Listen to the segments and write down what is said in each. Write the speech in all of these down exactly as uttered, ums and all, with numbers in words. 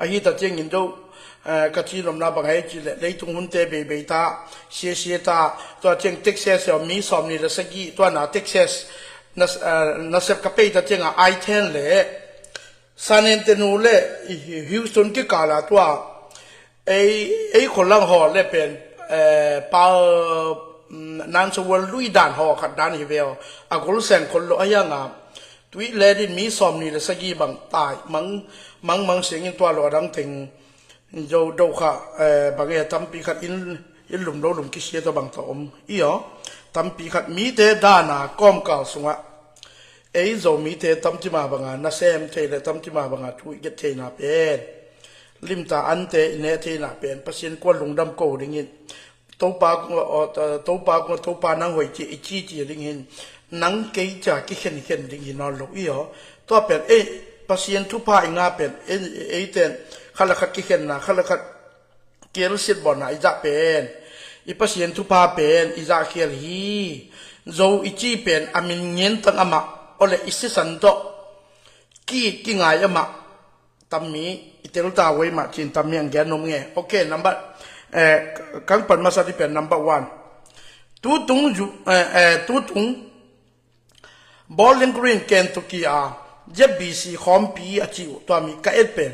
Ahi ta ciangin zo, eh, ka ci nopna bang ahi cih leh leitung hunte beibei ta, siasia ta, tua ciang Texas ah mi sawmnih le sagih, tua na Texas na, eh, nasep ka pei ta ciangah I ten le San Antonio le Houston kikal ah tua ei, ei khualang haw le pen, eh, pau, mm, nanso wal lui dan haw khat dan hi ve aw. A gol seng khol lo a hianga tui le din mi sawmnih le sagih bang tai mang, mang mang siangin tua lo a dang teng zo do kha, eh, bang e tampi khat in, in lum lo lum kisia tawh bang tawh om i aw. Tampi khat mite dana kawmkal sungah ei Zomite tamcima banga nasem thei le tamcima banga thu i get theina pen, limta ante i neh theina pen Pasian kua lungdam ko dingin, Topa kua, Topa kua, Topa nang hoih ci i cici dingin, nang kei cia kikhenkhen ding hi nawn lo i aw. Tua pen ei Pasian thupha i ngah pen ei, eiten khat le khat kikhenna, khat le khat kielsit bawlna i zah pen, i Pasian thupha pen i zah khial hi. Zo i ci pen a min ngiantang amah, awle i sisan tawh ki, kingai amah tammi i telta wei mah cin tammi ang gen nom nge. Ok, number, eh, kang pan masa di pen number one. Tutung zu, eh, eh, tutung Bowling Green Kentucky a Z B C khawmpi a ci uh tua mi ka et pen.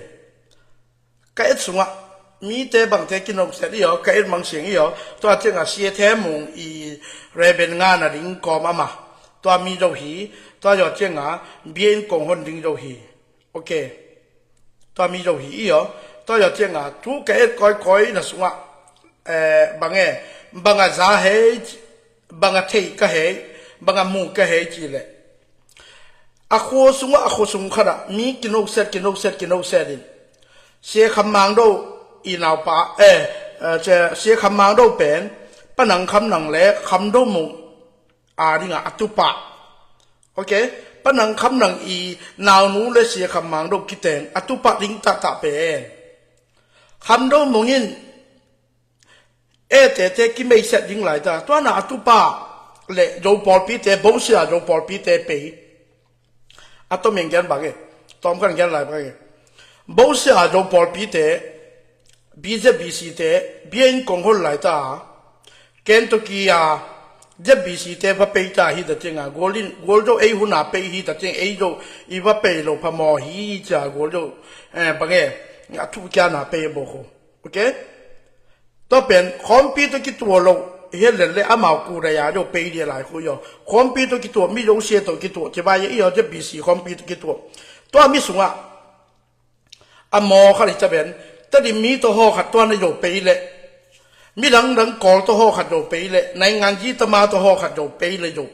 Ka et sungah mite bangte kinokset i aw, ka et mangsiang i aw. Tua ciangah Sia Them Mung i Reben ngana ding kawm ama. Tua mi zo hi, tua zo ciangah bia in kong hon ding zo hi. Ok. Tua mi zo hi i aw. Tua zo ciangah thu ka et kawikawi na sungah, eh, bang e, bang a za hei, bang a theih ka hei, bang a mu ka hei ci leh a khua sungah, a khua sung khatah mi kinoset, kinoset, kinoset in Sia Kham Mang Do i naupa, eh, eh, Sia Kham Mang Do pen Panang Kham Nang le Kham Do Mung a dingah a tupa. Ok, Panang Kham Nang i naunu le Sia Kham Mang Do kiteng a tupa ding tahtah pen Kham Do Mung in etete kimeiset ding lai ta. Tuana a tupa le Zo pawlpite, bosia Zo pawlpite pei. A tom in gen bang e, tom kan gen lai bang e. Bosia Zo pawlpite, B Z B C te, bia in kong hol lai ta. Kentucky a Z B C te va pei ta hi ta cianga, gual in, gual Zo ei huna pei hi ta ciang, ei Zo i va pei lo pha maw hi cia gual Zo, eh, bang e, a thu kia na pei bo ko. Ok? Tua pen khawmpi tawh kituah lo hi lel le amau ku dai a deuh pei dia lai khu i aw. Khawmpi tawh kituah, mi Zo sia tawh kituah ci vai i aw, Z B C khawmpi tawh kituah. Tua mi sungah a maw khat hi ta pen, Tedim mi tawh haw khat tua na Zo pei le, mi dangdang Kawl tawh haw khat Zo pei le, naingan zi tama tawh haw khat Zo pei le Zo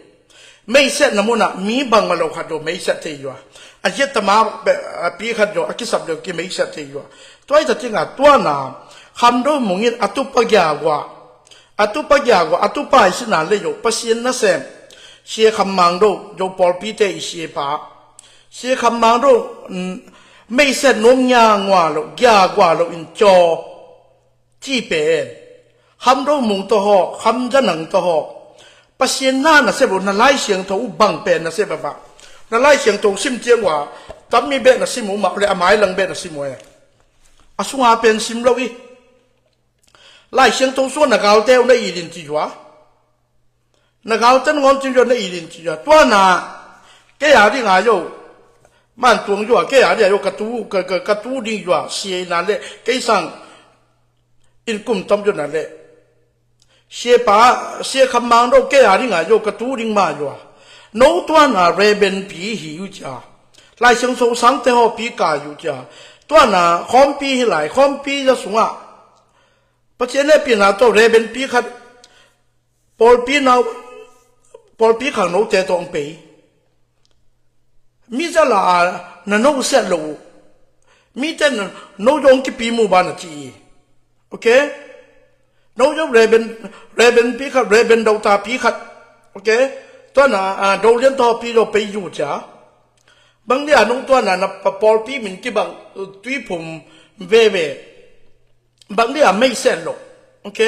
meisetna munah mi bangmah lo khat Zo meiset thei zua. A ziat tama a pi khat Zo a kisap Zo kimeiset thei zua. Tua hi ta cianga tuana Kham Do Mung in a tupa gia gua, a tupa gia gua, a tupa i sina le Zo Pasian nasem Sia Kham Mang Do, Zo pawlpite i siapa Sia Kham Mang Do, mm, meiset nuam ngia ngua lo, gia gua lo in caw ci pen Kham Do Mung tawh haw, Kham Za Nang tawh haw. Pasian na nasep uh, na Lai Siangtho uh bang pen nasep a bang. Na Lai Siangtho sim ciang uh a, tam mi beh na sim uh mah le a mailang beh na sim uh e. A sunga pen sim lo i. Lai Siangtho sua na galte uh na i din ci zua. Na galte na ngawn ci zua na i din ci zua. Tuana kei a ding a Zo man tuang zua, kei a ding a Zo ka tu, ka, ka, ka tu ding zua. Sia ina le kei sang in kum tam zua na le. Siapa, Sia Kham Mang Do kei a ding a Zo ka tu ding ma zua. No tuana Reben pi hi u cia. Lai Siangtho sangte haw pi ka yu cia. Tuana khawmpi hi lai, khawmpi za sungah Pasian ne pina tawh Reben pi khat pawlpi nau, pawlpi khang note tawh ang pei. Mi za la a na no siat lo uh. Mite na no zong kipi mu ba na ci i. Ok? No zong Reben, Reben pi khat, Reben Dota pi khat. Ok? Tuana, a, Do Lian tawh pi lo pei zu cia. Bang dia nung tuana na pa pawlpi min kibang, uh, Tuiphum veve. Bang dia meiset lo. Ok?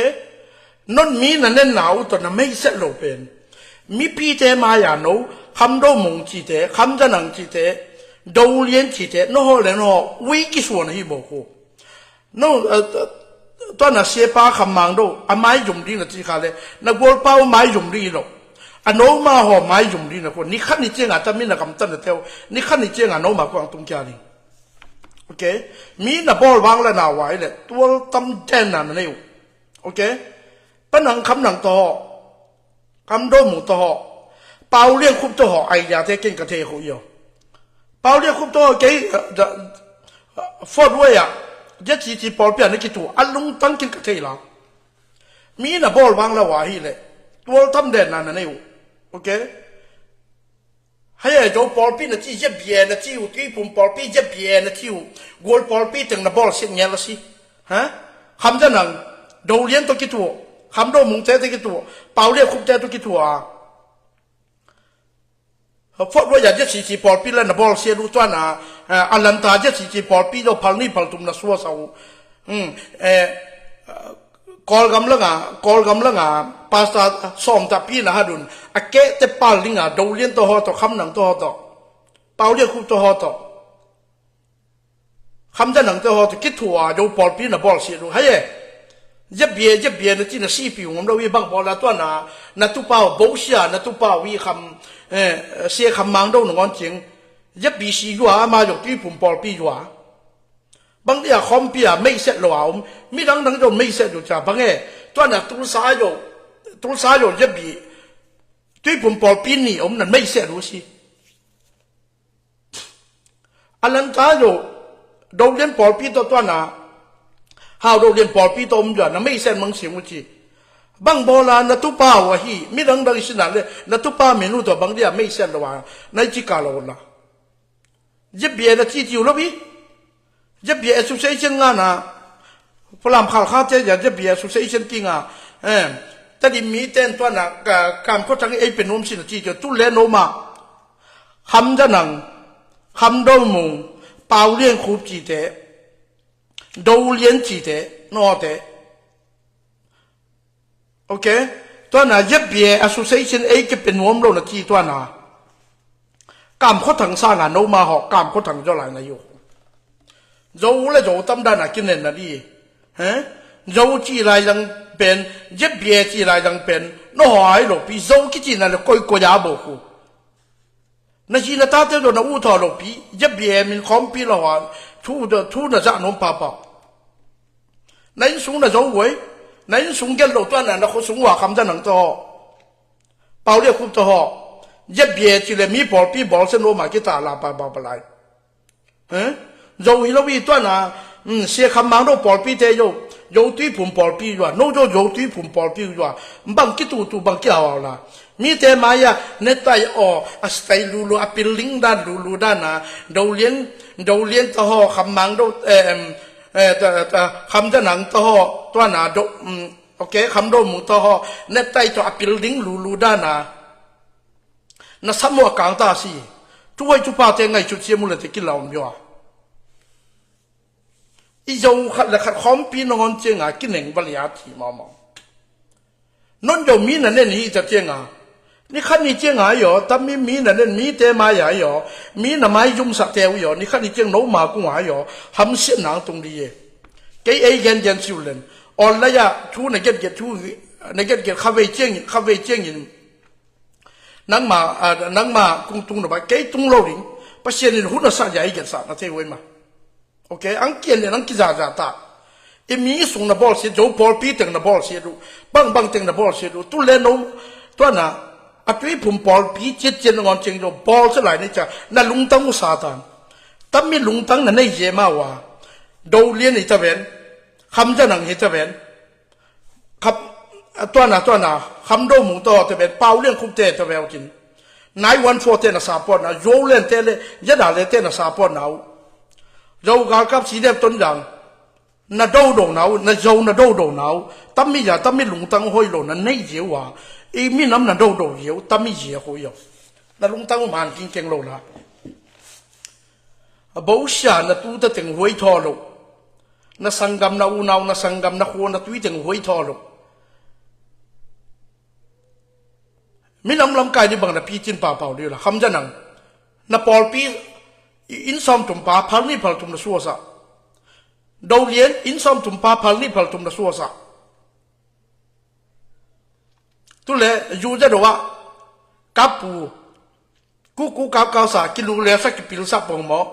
Non mi na nenna uh tawh na meiset lo pen mipite mai-a no Kham Do Mung cite, Kham Za Nang cite, Dolian cite, no ho le no ho, ui kisuan ahi bo ko. No, eh, eh, tua na siapa Kham Mang Do, a maizum ding na ci kha le, na gualpa uh maizum ding lo. A no ma ho maizum ding na ko, ni khat ni ciang a ta mi na kam tan na teu, ni khat ni ciang a no ma ko ang tung kia ding. Ok? Mi na bol vang la na wai le, tual tam ten na na neu. Ok? Pa Nang Kham Nang to ho. Kham Do Mung to ho. Pau Lian Khup to ho, ai ya te ken ka te ho yo. Pau Lian Khup to ho, kei, eh, da, eh, Fort Wayne a, ya ci ci pawl pia na ki tu, a lungtang ken ka te la. Mi na bol vang la wa hi le. Tual tam den na na neu. Ok? Hei, eh, Zo pawlpi na ci, Z B A na ci uh, Tuiphum pawlpi, Z B A na ci uh, Gual pawlpi teng na bawl siat ngel a si. Ha? Kham Za Nang, Do Lian tawh kithuah, Kham Do Mung te tawh kithuah, Pau Lian Khup te tawh kithuah a. Fort Royal Z C C pawlpi la na bawl siat uh tuan a, eh, a lanta Z C C pawlpi zo phal ni phal tum na suasa uh. Hmm, eh, Kawlgam langa, Kawlgam langa, Pastor Sawm Tapi na hat un, a kehte pal dinga, Do Lian tawh haw tawh, Kham Nang tawh haw tawh, Pau Lian Khup tawh haw tawh, Kham Za Nang tawh haw tawh, kithuah a, Zo pawlpi na bawl siat uh, hai e. Zia bia, zia bia na ci na sipi ngom lo i bang bawl a tuan a, na tupa uh, Bo Sia, na tupa uh i kham, eh, sia kham mang do na ngawn ciang. Zia bi si zua, ama zong Tuiphum pawlpi zua. Bang dia khawmpi a meiset lo a om, midang dang zong meiset lo cia bang e, tuan a Tulsa zong, Tulsa zong zia bi, Tuiphum pawlpi ni om nan meiset lo si. A lanta zong, Do Lian pawlpi tawh tuan a, Hau Do Lian pawlpi tawh om zua, na meiset mang siang uh ci. Bang bawl a na tupa uh ahi, midang dang i sinah le, na tupa min uh tawh bang dia meiset lo a, na i ci ka lo la. Zia bia na ci ci uh lo hi. Zia bia association nga na, Falam Khalkha te zia, zia bia association ki nga, eh, Tedim mi ten tuan a, ka, Kam Khua Thang ei pe nuam sin a ci ci uh, tu le no ma. Kham Za Nang, Kham Do Mung, Pau Lian Khup cite, Do Lian cite, no te. Ok? Tuan a, zia bia association ei ke pe nuam lo na ci tuan a. Kam Khua Thang sang a no ma haw, Kam Khua Thang zaw lai na yu. Zo le zo tam dan a kinen na di. He? Zo ci lai zang pen, zia bia ci lai zang pen, no haw ai lo pi, zo ki ci na le koi koi a bo khu. Na zi na tate do na u thaw lo pi, zia bia min khawmpi lo a, thu do, thu na zah nuam papa. Na inn sung na zo uai, na inn sung gel lo tuan a na khua sung ua Kham Za Nang tawh haw. Pau Lian Khup tawh haw. Zia bia ci le mi pawlpi bawl se nuam a kita la pa, pa, pa lai. He? Zo hi lo i tuan a, mm, sia kham mang do pawlpi te zo, zo Tuiphum pawlpi zua, no zo zo Tuiphum pawlpi zua, bang ki tu tu bang ki au au la. Mi te mai a, ne tai aw, a style lulu, a building dan lulu dan a, Do Lian, Do Lian tawh haw, Kham Mang Do, eh, em, eh, ta, ta, Kham Za Nang tawh haw, tuan a, do, mm, ok, Kham Do Mung tawh haw, ne tai tawh a building lulu dan a. Na sam uh a kang ta si. Thu hoi thu pa te ngai cut sia mu le te ki laum yo a. I zo khat le khat khawmpi na ngawn ciang a, ki neng va lia thi mawmaw. Non zo mi na nen hi ta ciang a. Ni khat ni ciang a yo, tam mi mi na nen mi te mai a yo. Mi na mai zum sa te u yo, ni khat ni ciang no ma kung a yo. Ham siat nang tung di ye. Kei ei gen gen siu len. Online a, thu na get get thu, na get get kha vei ciang in, kha vei ciang in. Nangma, ah, nangma kung tung na ba, kei tung lo ding. Pasian in hun a sa ya i gen sa na te wei ma. Ok, ang kian le nang kizaza ta. I mi sung na bawl siat, zo pawlpi teng na bawl siat uh. Bang bang teng na bawl siat uh. Tu le no, tuan a, a Tuiphum pawlpi ciat ciat na ngawn ciang zo, bawl sa lai ni ca, na lungtang uh Satan. Tam mi lungtang na nei ye ma ua. Do Lian i ta ven. Kham Za Nang hi ta ven. Kham, tuan a, tuan a, Kham Do Mung tawh te ven, Pau Lian Khup te ta ven kin. Nine one four te na support na, Zo Lian te le, Za Da le te na support na u. Zo galkap si dep ton jang. Na do do na u, na zo na do do na u. Tam mi ya, tam mi lungtang hoi lo na nei je ua. I mi nam na do do je u, tam mi je hoi yo. Na lungtang u man king keng lo la. A Bo Sia na tu ta teng huai thaw lo. Na sanggam na unau, na sanggam na khua na tui teng huai thaw lo. Mi nam lam kai ni bang na pi cin pa pau liu la. Kham Za Nang. Na pawlpi Inn sawmthum pa phal nih phal thum na suasah. Dolian inn sawmthum pa phal nih phal thum na suasah. Tu le Yu Zado ah kappu kuku kaukausa kilu le sa kipilsa pongmawh.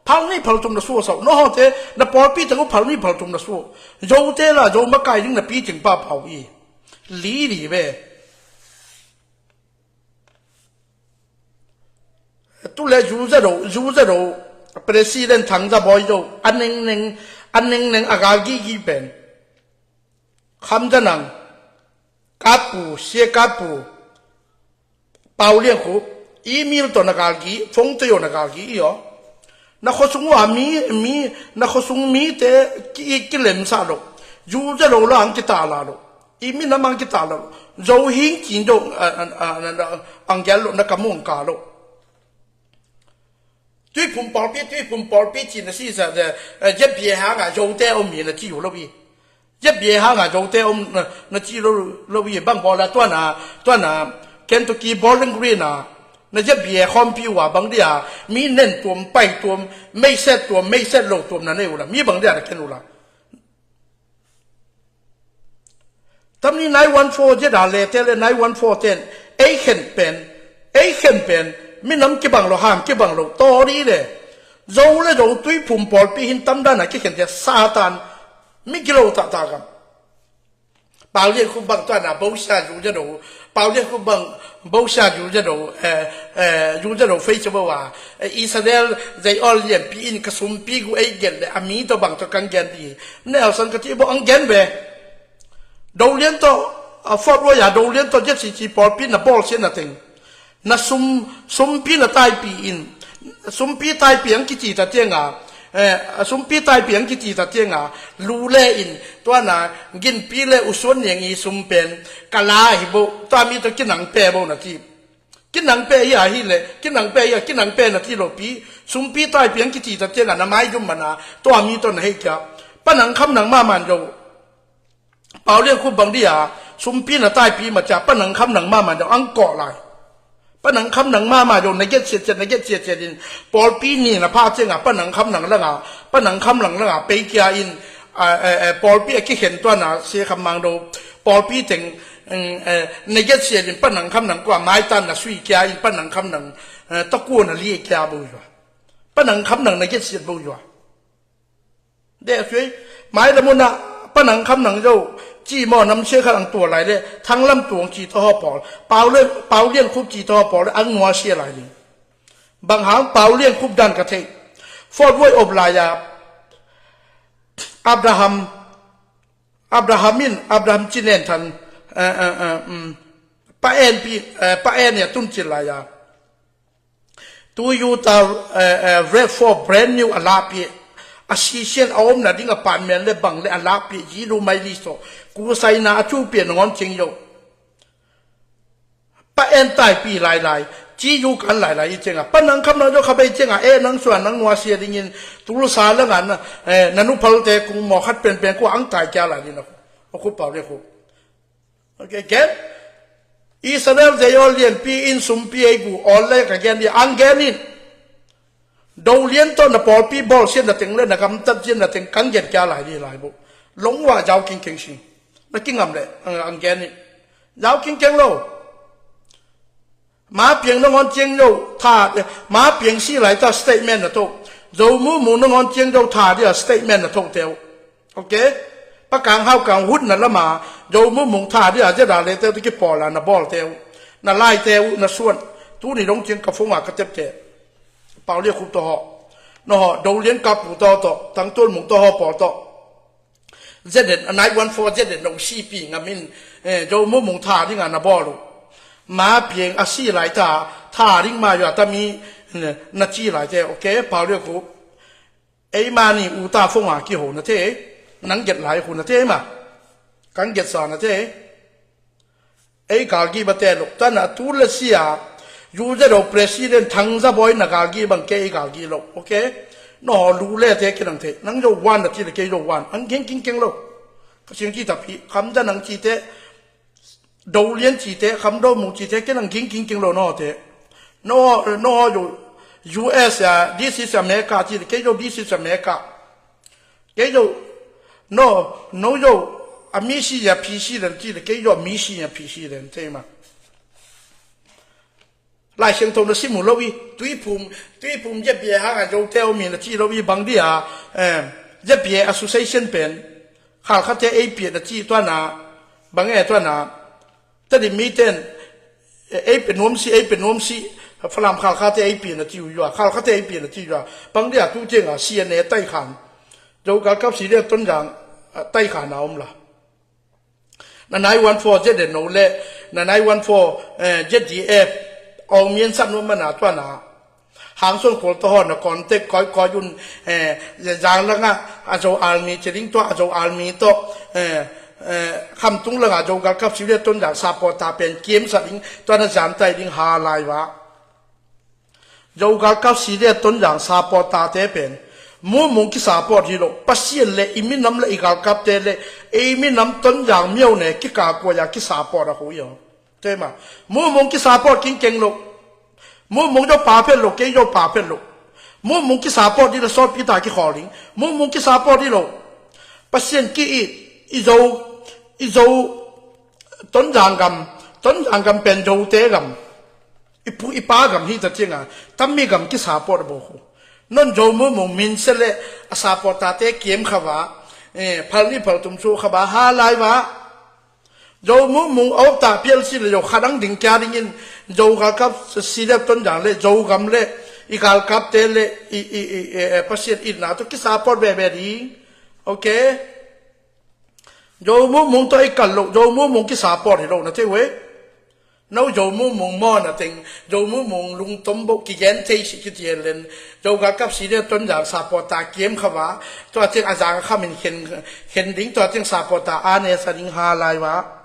Phal nih phal thum na suasah. Nohawte na pawlpi teng uh phal nih phal thum na suah. Zote la Zo makai ding na pi ting pahpah uh hi. Li li ve. Tu le Yu Zado, Yu Zado President Thang Za Bawi Zo a nengneng, a nengneng a gal gigi pen Kham Za Nang, Katpu, Sia Katpu, Pau Lian Khup, email tawh na gal gi, phone tawh na gal gi i aw. Na khuasung uh a mi, mi, na khuasung mite ki, kilemsah lo. Yu Zado lo ang kitala lo. I minam ang kitala lo. Zo hing kin zo ang gel lo na kamu ang ka lo. Tuiphum pawlpi, Tuiphum pawlpi ci na si sa, eh, eh, Jet Bia hanga Zote om hi na ci uh lo hi. Jet Bia hanga Zote om na, na ci lo, lo hi bang bawl a tuana, tuana Kentucky Bowling Green a na Jet Bia khawmpi uh a bang dia mi nen tuam, pai tuam, meiset tuam, meiset lo tuam na nei uh la mi bang dia na ken uh la. Tamni nine one four zeda lete le nine one four ten ei khen pen, ei khen pen minam kibang lo, ham kibang lo tawri le Zo le Zo Tuiphum pawlpi hin tamdana kikhen te Satan mi gilo taktak am. Pau Lian Khup bang tuana bosia Yu Zado, Pau Lian Khup bang bosia Yu Zado, eh, eh, Yu Zado Facebook a, eh, Israel Zei Awl Lianpi in ka sumpi gu ei gen le a mi tawh bang tawh kan gen di. Nelson ka ti bo ang gen ve. Dolian tawh, a, Fort Royal Dolian tawh Z C C pawlpi na bawlsia na teng. Na sum, sumpi na taipi in, sumpi taipi ang kici ta tianga, eh, sumpi taipi ang kici ta tianga, lu le in, tuana, ginpi le usuan niang i sum pen, ka la hi bo, tua mi tawh kinang pe bo na ti. Kinang pe hi a hi le, kinang pe hi a, kinang pe na ti lo pi, sumpi taipi ang kici ta tianga, na mai dum mana, tua mi tawh na hei kia. Panang kham nang maman zo. Pau Lian Khup bang dia, sumpi na taipi ma cia, panang kham nang mama dong ang kawh lai. Panang kham nang mama dong na get siat siat, na get siat siat in, pawlpi ni na pha cianga, panang kham nang langa, panang kham nang langa, pei kia in, a, a, a, pawlpi a kikhen tuana, sia kham mang do, pawlpi teng, mm, eh, na get siat in, panang kham nang kua, maitan na sui kia in, panang kham nang, eh, takua na li kia bo yua. Panang kham nang na get siat bo yua. Deh sui, mai le muna, panang kham nang zo, ci maw nam sia khat ang tua lai le, thang lam tuang ci tawh haw pawl, pau le, Pau Lian Khup ci tawh haw pawl le, ang nua sia lai ding. Bang hang Pau Lian Khup dan ka thei. Fort Royal op lai a, Abraham, Abraham in, Abraham ci nen than, eh, eh, eh, mm, pa en pi, eh, pa en ya tun ci lai a. Tu yu ta, eh, eh, red for brand new a lakpih. A sisian a omna ding a panmen le bang le a lakpih ji lu mai li so. Kusaina a cu pia nangawn cing yo. Pa en taipi lailai. Ci yu kan lailai i cianga. Pa nang kham nang zo kha bei cianga. E nang suan nang nua sia dingin. Tulsa langa na, eh, na nu phalte kung maw khat penpen kua ang tai kia lai ding na. A khu pau le khu. Ok, gen. Israel Zei Awl Lianpi in sumpi ei gu awl le ka gen di ang gen in. Do lian tawh na pawlpi bawl sian na teng le na gamtat sian na teng kang gen kia lai di lai bo. Long wa zau king keng si. Na kingam le ang, ang gen in. Zau king keng lo. Ma piang nangawn ciang zo tha, ma piang si lai ta statement na to. Zo mu mu nangawn ciang zo tha dia statement na to teu. Ok? Pa kang hau kang hut na lama, zo mu mu tha dia zia da le teu tu ki pawl la na bawl teu. Na lai teu, na suan. Tu ni dong ciang ka phone a ka tep te. Pau lia khup to ho. No ho, do lian ka pu to to, tang tul mu to ho pawl to. Zedet, a nine one four zedet no sipi ngam in, eh, zo mumung tha ding a na bawl uh. Ma piang a si lai ta, tha ding ma yua ta mi, eh, na ci lai te, ok, pau lia khup. Ei ma ni u ta phone a kiho na te, nang get lai khu na te ma. Kang get sa na te. Ei galgi ba te lo. Tana tu le sia. Yu ze lo president thang za boy na galgi bang ke ei galgi lo. Ok? No lu le te ke nang te. Nang zo wan na ti le ke zo wan. Ang keng keng keng lo. Ka siang ci ta pi. Kham za nang ci te. Do lian ci te. Kham do mu ci te. Ke nang keng keng keng lo no te. No, no zo. U S a, this is America ci le, kei zo this is America. Kei zo, no, no zo, a mi si ya P C le ci le, kei zo a mi si ya P C le, te ma. Lai Siangtho na sim uh lo i, tuiphum, tuiphum Z B A hang a Zote om hi na ci lo i, bang dia, eh, Z B A Association pen, Khalkhate ei pia na ci tuana, bang e tuana, Tedim miten, eh, ei pe nuam si, ei pe nuam si, Falam Khalkhate ei pia na ci uh yua, Khalkhate ei pia na ci uh yua, bang dia tu tiang a C N A tai khan, Zo galkap si dia Tonzang, ah, tai khan a om la. Na nine one four Z N O le, na nine one four, eh, Z D F, aw mian san nuam mana tuana. Hangson kol to hon na contact koi koi un, eh, zang langa, a Zo army ci ding tua, a Zo army to, eh, eh, Khamtung langa Zo galkap si dia Tonzang support ta pen kiem sa ding, tuana zan tai ding ha lai va. Zo galkap si dia Tonzang support tate pen. Mumung ki support hi lo. Pasian le i minam le i galkapte le i minam Tonzang miau ne ki ka kua ya ki support a hu yo. Te ma. Mumung ki support king keng lo. Mumung zo pa phet lo, kei zo pa phet lo. Mumung ki support di le sot pi ta ki kholling. Mumung ki support di lo. Pasian ki i, i Zo, i Zo Tonzang gam, Tonzang gam pen Zote gam. I pu i pa gam hi ta tianga, tammi gam ki support bo khu. Non Zo Mumung min se le a support tate kiem khava, eh, phal ni phal tum su khava ha lai va. Zo Mumung au ta pial si le Zo khadang ding kia dingin, Zo galkap si le Tonzang le, Zo gam le, i galkapte le, i, i, i, eh, Pasian itna to ki support be be ding. Okay? Zo Mumung to i kal lo, Zo Mumung ki support hi lo na te we. No Zo Mumung mo na teng, Zo Mung lungtom bo ki gen thei si ki tiel len. Zo galkap si dia Tonzang support ta kiem khava. Tua tiang a zang khamin khen, khen ding, tua tiang support ta a ne sa ding ha lai va.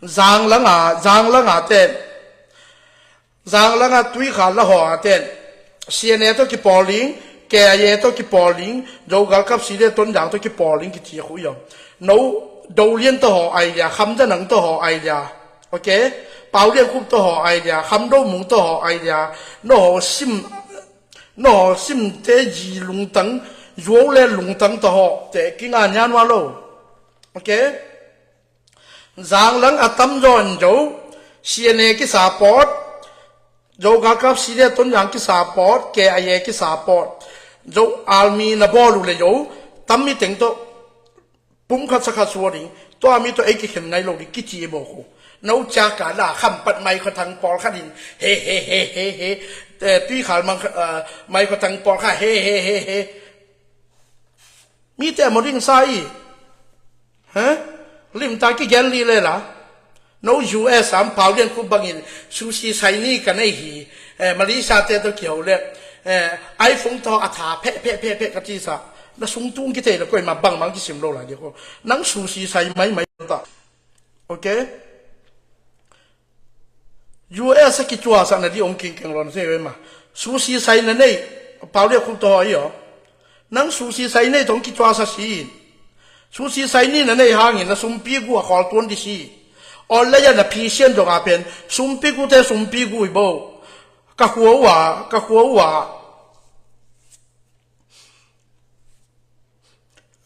Zang langa, zang langa ten. Zang langa tui kha la ho a ten. C N A to ki polling, K I A to ki polling, Zo galkap si dia Tonzang to ki polling ki ti khu yo. No, Dolian to ho ai dia, Kham Danang to ho ai dia. Okay? Pau Lian Khup to ho ai dia, Kham Do Mung to ho ai dia. No ho sim, no ho sim te ji lungtang, zuau le lungtang to ho, te ki nga nyan wa lo. Okay? Zang lang a tam zaw in zo, C N A ki support, Zo galkap si dia Tonzang ki support, K I A ki support. Zo army na bawl uh le zo, tam mi teng to, pum khat sa khat suak ding, tua mi to ei ki khen ngai lo ding, ki ci bo khu. No cia ka la, Khampat mai kho thang pawl khat in, he, he, he, he, he, eh, tui khal mang, eh, mai kho thang pawl khat, he, he, he, he. Mi te mo ding sa i. Ha? Lim ta ki gen li le la. No U S am Pau Lian Khup bangin sushi sai ni ka nei hi. Eh, Malaysia te to ki ho le. Eh, iPhone to a tha phe, phe, phe, phe ka ci sa. Na sung tung ki te le koi ma bang bang ki sim lo la di ko. Nang sushi sai mai mai ta. Okay? U S a ki tua sa na di ong king keng lon se we ma. Sushi sai na nei. Pau Lian Khup to ho i yo. Nang sushi sai nei tong ki tua sa si. Sushi sai ni na nei hangin na sumpi gu a khol tuan di si. Ol la ya na pi sian dong a pen. Sumpi gu te sumpi gu i bo. Ka khua ua, ka khua ua.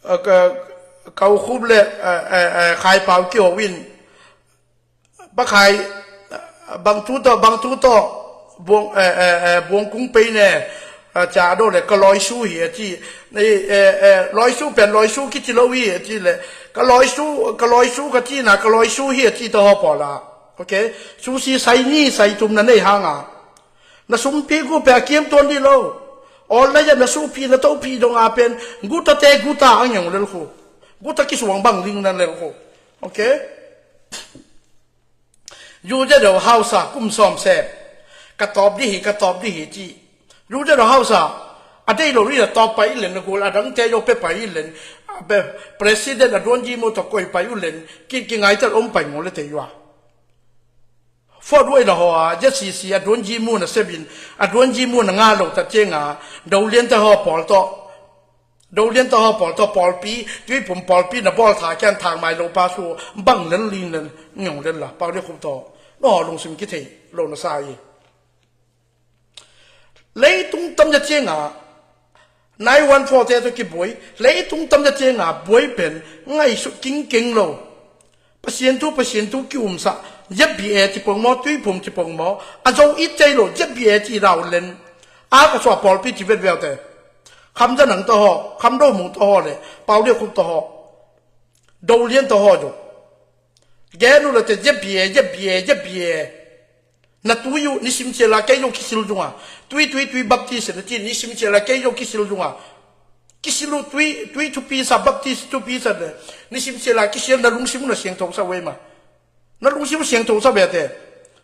Eh, ka, ka u khup le, eh, eh, eh, khai pau ki ho win. Ba khai, bang tu to, bang tu to, buang, eh, eh, eh, buang kung pei ne, eh, ca do le, ka loi su hi a ci. Ni, eh, eh, loi su pen, loi su ki ci lo hi a ci le. Ka loi su, ka loi su ka ci na, ka loi su hi a ci to ho pawl la. Okay? Sushi sai ni, sai tum na nei hang a. Na sumpi gu pe a kiam tuan di lo. Ol na ya na supi na topi dong a pen. Guta te guta ang yong lel khu. Guta ki suang bang ling na lel khu. Okay? U Z O House a kum sawm sep. Ka tawp di hi, ka tawp di hi ci. U Z O House a. A dei lo ri a tawp pai len na gul a dang te yo pe pai len. A pe president a duan ji mo to koi pai u len. Ki, ki ngai tel om pai mo le te yua. Fort Wayne a ho a, Z C C a duan ji mu na sebin, a duan ji mu na nga lo ta tiang a, Dolian ta ho pawl to. Dolian ta ho pawl to pawlpi, tuipum pawlpi na bawl tha kian thang mai lo pa su, bang lel lin lel, nyong lel la, Pau Lian Khup to. No ho lungsim ki thei, lo na sa i. Leitung tamzia cianga nine one four te tawh kibuai, leitung tamzia cianga buai pen ngaihsut kingkeng lo. Pasian thu, Pasian thu ki-umsah, Z B A ci pong maw, Tuiphum ci pong maw, a zo it cei lo, Z B A ci lau len. A ka suah pawlpi ci vetveute. Kham Za Nang tawh haw, Kham Do Mung tawh haw le Pau Lian Khuk tawh haw, Do Lian tawh haw zo. Gen uh late Z B A, Z B A, Z B A. Na tui uh, nisim ciala kei zong kisil zunga. Tui, tui, tui, baptist na ci, nisim ciala kei zong kisil zunga. Kisil uh, tui, tui thupi sa, baptist thupi sa le. Nisim ciala kisil, na lungsim uh na siangtho sa uh ei ma. Na lungsim uh siangtho sa bete.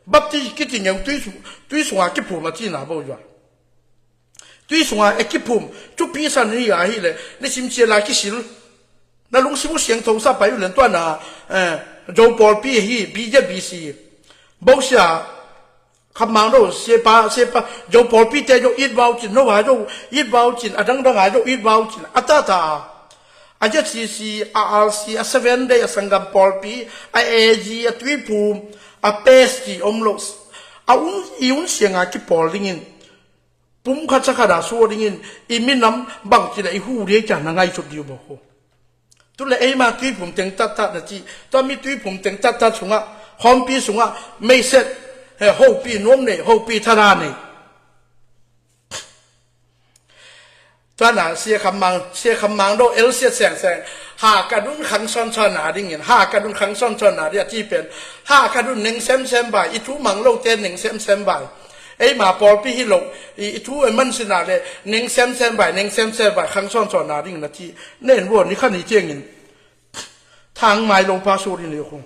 Baptist kiti ngeu tui su-, tui sunga kiphum a cina bo zua. Tui sunga e kiphum, thupi sa ni a hi le, nisim ciala kisil. Na lungsim uh siangtho sa pai uh len tuana, eh, Zo pawlpi hi, B J B C. Bosia, Kham Mang Do, Siapa, Siapa, Zo pawlpi te zo it vau cin, no ha zo it vau cin, a dangdang ha zo it vau cin, a tata. A Z C C, a R C, a Seven Day, a Sanggam pawlpi, a A G, a Tuiphum, a P S T om lo. A un, i un sianga kipawl dingin. Pum khat sa khat a suak dingin, i minam bang ci le i hu dei cian na ngaihsut dih uh bawk uh. Tu le eima Tuiphum teng tattat na ci, tua mi Tuiphum teng tattat sungah, khawmpi sungah, meiset, he, hopi nuam nei, hopi thada nei. Tuana Sia Kham Mang, Sia Kham Mang Do el siat sengseng. Ha ka dun khang sawnsawn na dingin, ha ka dun khang sawnsawn na ding a ci pen. Ha ka dun neng semsem bai, i thu mang lote neng semsem bai. Eima pawlpi hi lo, i, i thu e man sina le, neng semsem bai, neng semsem bai, khang sawnsawn na ding na ci. Nen vua ni khan i ciangin. Thang mai lo pa su ding le khu.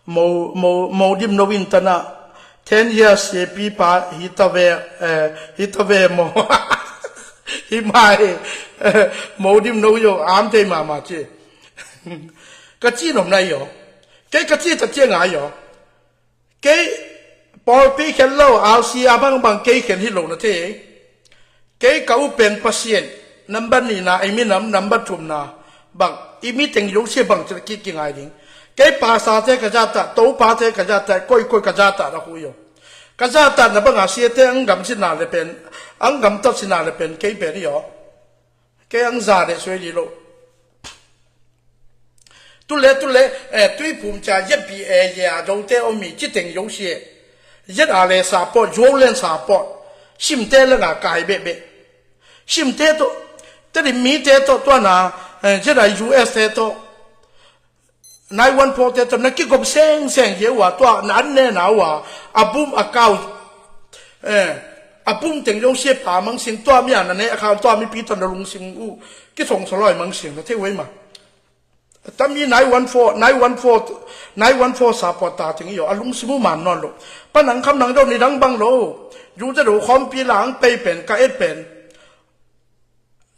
Mo, mo, mo dim no in tana. Ten years ye pi pa hi ta ve, eh, hi ta ve mo. Hi mai, eh, mo dim no yo, am te mama ci. Ka ci nom nai yo. Kei ka ci ta ci ngai yo. Kei pawlpi khen lo, R C A bangbang kei khen hi lo na thei. Kei ka upen Pasian, number nihna, i minam, number thumna, bang, i mi teng zosia bang cil ki, kingai ding. Kei pastor te ka zata, topa te ka zata, koi, koi ka zata na hu yo. Ka zata na banga siate ang gam sina le pen, ang gam tat sina le pen, kei pen yo. Kei ang za de suai di lo. Tu le, tu le, eh, Tuiphum cia Z B A ye a, Zote om mi, ci teng zosia. Z a le support, Zo len support. Simte le nga kai bebe. Simte to, te di mite to, tuana, eh, Z a U S te to. Nine one four te to, na kigop sengseng ye ua, tua, na an ne na ua, a bum a kau, eh, a bum teng zosia pa mang sing, tua mi a na ne a kau, tua mi pi to na lung sing u, ki song soloi mang sing, na te wei ma. Tami nine one four, nine one four, nine one four support ta ting yo, a lungsim uh man non lo. Panang kham nang do ni dang bang lo. Zu ze do khom pi lang pei pen, ka et pen.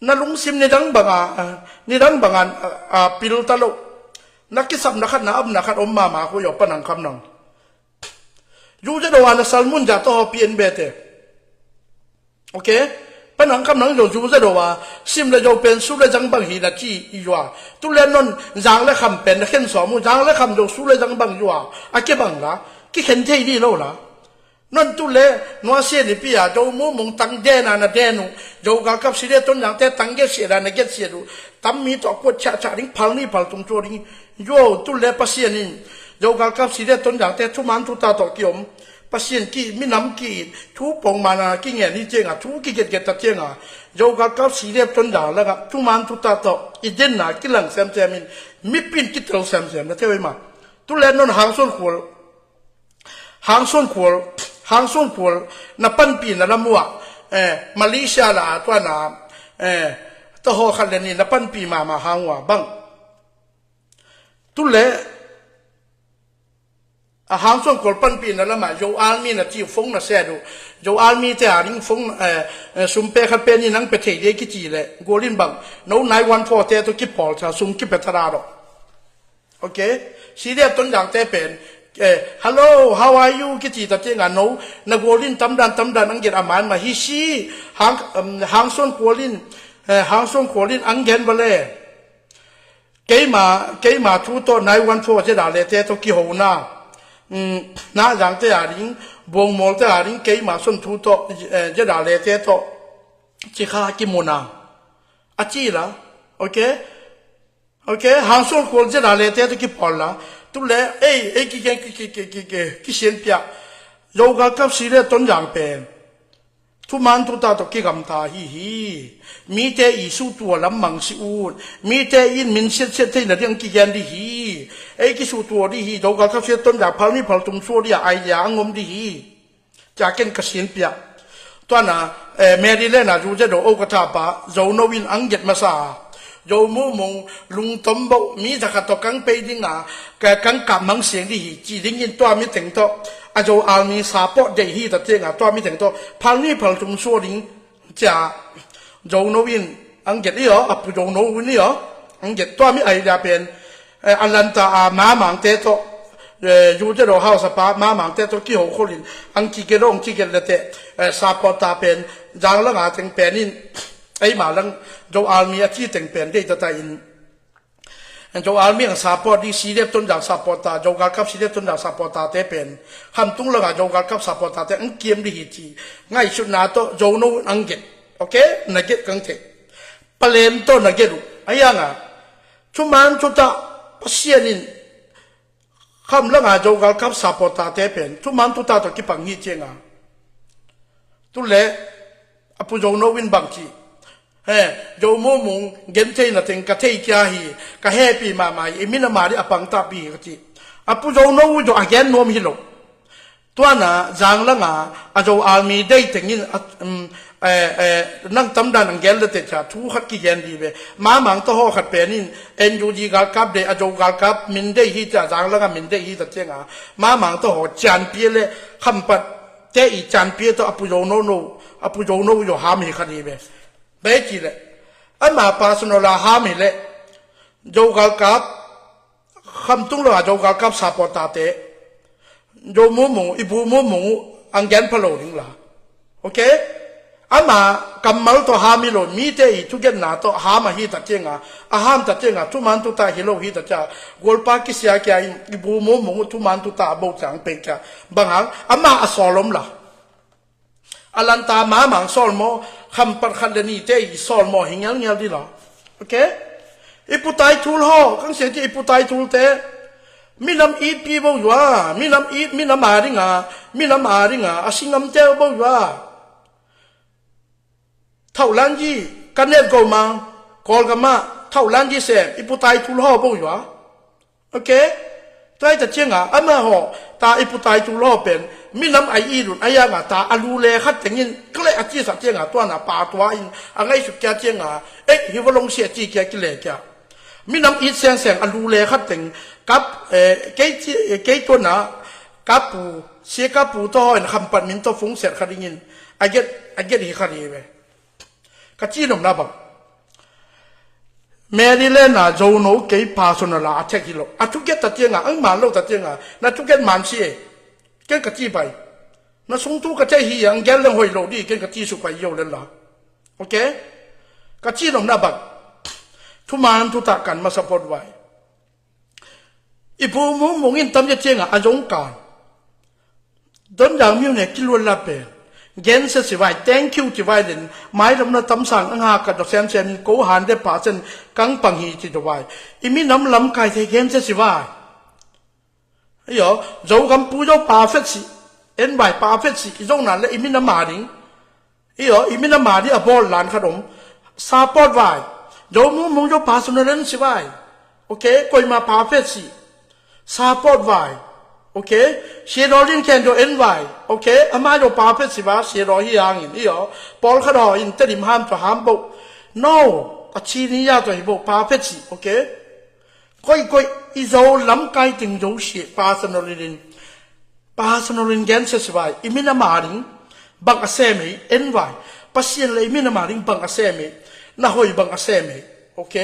Na lungsim ni dang bang a, ni dang bang a, a, a pil ta lo. Na kisap na khat, na ap na khat om mama khu yo panang kham nang. Zu ze do a na salmun ja to ho pi en bete. Ok? Panang kham nang zo zu ze do a, sim le zo pen su le zang bang hi na ci i zua. Tu le non zang le kham pen na khen so mu, zang le kham zo su le zang bang zua. A ke bang la, ki khen thei di lo la. Non tu le, nua sia ni pi a, zo mu mung tang den a na den u. Zo gal kap si le ton zang te tang get sia da na get sia du. Tam mi to kuat cha cha ding pal ni pal tung cho ding. Yo, tu le Pasian in. Zo gal kap si le ton zang te tu man tu ta to ki om. Pasian ki, minam ki, thu pong mana ki ngen ni tianga, thu ki get get ta tianga. Zo gal kap si le ton zang la ga, tu man tu ta to, i den na, ki lang sem sem in, mi pin ki tel sem sem, na te wei ma. Tu le non hang son khol, hang son khol, hang son khol, na pan pi na la mua, eh, Malaysia la, tua na, eh, ta ho khat le ni, na pan pi mama hang ua, bang. Tu le, a hang suang kol panpihna lamah Zo Army na ci uh, phone na set uh. Zo Army te a ding phone, eh, eh, sum pe khat pe ni nang pe thei dia kici le, gualin bang, no nine one four te tu kipawl sa, sum kipe thara lo. Ok? Syria Tonzang te pen, eh, "Hello, how are you?" kici ta cianga no, na gualin tamdan, tamdan ang gen a man mah hi si, hang, um, hang suang kualin, eh, hang suang kualin ang gen bale. Keima, keima thu tawh nine one four zeda le te tawh kihona. Nahzangte a ding, Buangmawlte a ding, keima Suan Thu tawh, eh, Zedale te tawh, cikha kimun a, a ci la, ok? Ok, Hangsuan khual Zedale te tawh kipawl la, tu le, ei, ei, ki, ki, kisianpiah, Zo galkap Sile Tonzang pen thuman thutak tawh kigamta hi hi. Mite i suhtua lam mangsi un. Mite in min siatsiat theihna ding kigen dih hi. Ei kisuhtua dih hi. Zo galkap Sile Tonzang phal nih phal thum suah dih a, idea a ngom dih hi. Cia ken ka sinpiah. Tuana, eh, Maryland a Zu Zedo o ka thapa, Zo No in ang get masa a, Zo Mu Mung lungtom boh, mi zakhat tawh kang pei ding a, ka kang kap mang siang dih hi, ci dingin tua mi teng tawh, a Zo Army support deih hi ta tiang a, tua mi teng tawh phal nih phal thum suah ding, cia Zo No in ang get i aw, a Pu Zo No in i aw, ang get tua mi idea pen, eh, Atlanta a Mamangte tawh, eh, Zu Zedo House a pa Mamangte tawh kiho kholin, ang ci get aw, ang ci get le teh, eh, support ta pen, zang lang a teng pen in, eima lang, Zo Army a ci teng pen, deih ta ta in, Zo Army ang support dih, Sile Tonzang support ta, Zo galkap Sile Tonzang support ta te pen, khamtung langa Zo galkap support ta te ang kiam dih hi ci. Ngaihsutna tawh Zo No ang get. Ok? Na get kang te. Palen tawh na get uh. A ianga. Thuman thutak Pasian in kham langa Zo galkap support ta te pen thuman thutak tawh kipang hi cianga. Tu le, a Pu Zo No in bang ci. He, Zo Mu Mung gen theihna teng ka thei kia hi, ka hepi mahmah hi, i minam a dih a pangtahpi hi ka ci. A Pu Zo No uh zong a gen nuam hi lo. Tuana, zang langa, a Zo Army deih tengin, a, um, eh, eh, nang tamdan ang gen le te cia, thu khat kigen dih ve. Mamang tawh haw khat pen in, N U G galkap deih, a Zo galkap min deih hi cia, zang langa min deih hi ta cianga. Mamang tawh haw cianpi le, khampat, te i cianpi tawh a Pu Zo No no, a Pu Zo No uh zong ham hi khat hi ve. Bai ci le. Ama personal a ham hi le. Zo galkap, khamtung lo a Zo galkap support ta te. Zo Mu Mung, i Bu Mu Mung uh, ang gen pha lo ding la. Ok? Ama kammal tawh ham hi lo, mite i thugenna tawh ham ahi ta cianga, a ham ta cianga, thuman thutak hi lo hi ta cia, gualpa kisia kia in, i Bu Mu Mung uh thuman thutak a bo ciang pei cia. Bang hang, ama a sawl om la. Atlanta Mamang sawl maw, khampat khat le nihte i sawl maw, hi ngelngel dih la. Ok? I Pu Tai Thul haw, kang siang ci i Pu Tai Thul te. Minam itpi bo yua, minam it, minam a dinga, minam a dinga, a singamte bo yua. Thauh Lanji, ka net go mang, Kawlgam ah, Thauh Lanji sem, i Pu Tai Thul haw bo yua. Ok? Tua hi ta cianga, ama haw, ta i Pu Tai Thul haw pen, minam ai i lun, a ianga ta, a lu le khat tengin, kle a ci sa cianga, tuana pa tua in, a ngaihsut kia cianga, eh, hi va long sia ci kia kile kia. Minam it seng seng, a lu le khat teng, kap, eh, kei ci, eh, kei tuana, kapu, sia kapu tawh haw in khampat min tawh fung set khat dingin, a get, a get hi khat hi ve. Ka ci nopna bang. Maryland a Zo No kei personal a attack hi lo. A thuget ta cianga, ang man lo ta cianga, na thuget man si e. Ken ka ci pai. Na sung thu ka cei hi ang gel leng hoi lo dih, ken ka ci su pai yo len la. Ok? Ka ci nopna bang. Thuman thutak kan masa pot vai. I Bu Mu Mung in tam ya cianga a zong kan. Tonzang miu ne kiluat la pen. Gensia si vai, thank you ci vai len. Mailamna tamsang ang ha ka do semsem in ko han de pa sen kang pang hi ci do vai. I minam lamkai te gensia si vai. Iyo, Zogam pu zo pa fet si. En vai pa fet si, i zong nan le i minam a ding. Iyo, i minam a ding a bawl lan khat om. Support vai. Zo Mu Mung zo personal en si vai. Ok, koima pa fet si. Support vai. Ok. Sia daw ding ken zo en vai. Ok. Ama zo pa fet si va, sia daw hi hangin. Iyo. Pawl khat daw in tedim ham to ham bo. No. A chi ni ya to hi bo pa fet si. Ok. Koi koi i zo lamkai ting zo sia personal in. Personal in gensia si vai, i minam a ding bang a sem hi, en vai. Pasian le i minam a ding bang a sem hi, na hoi bang a sem hi. Ok?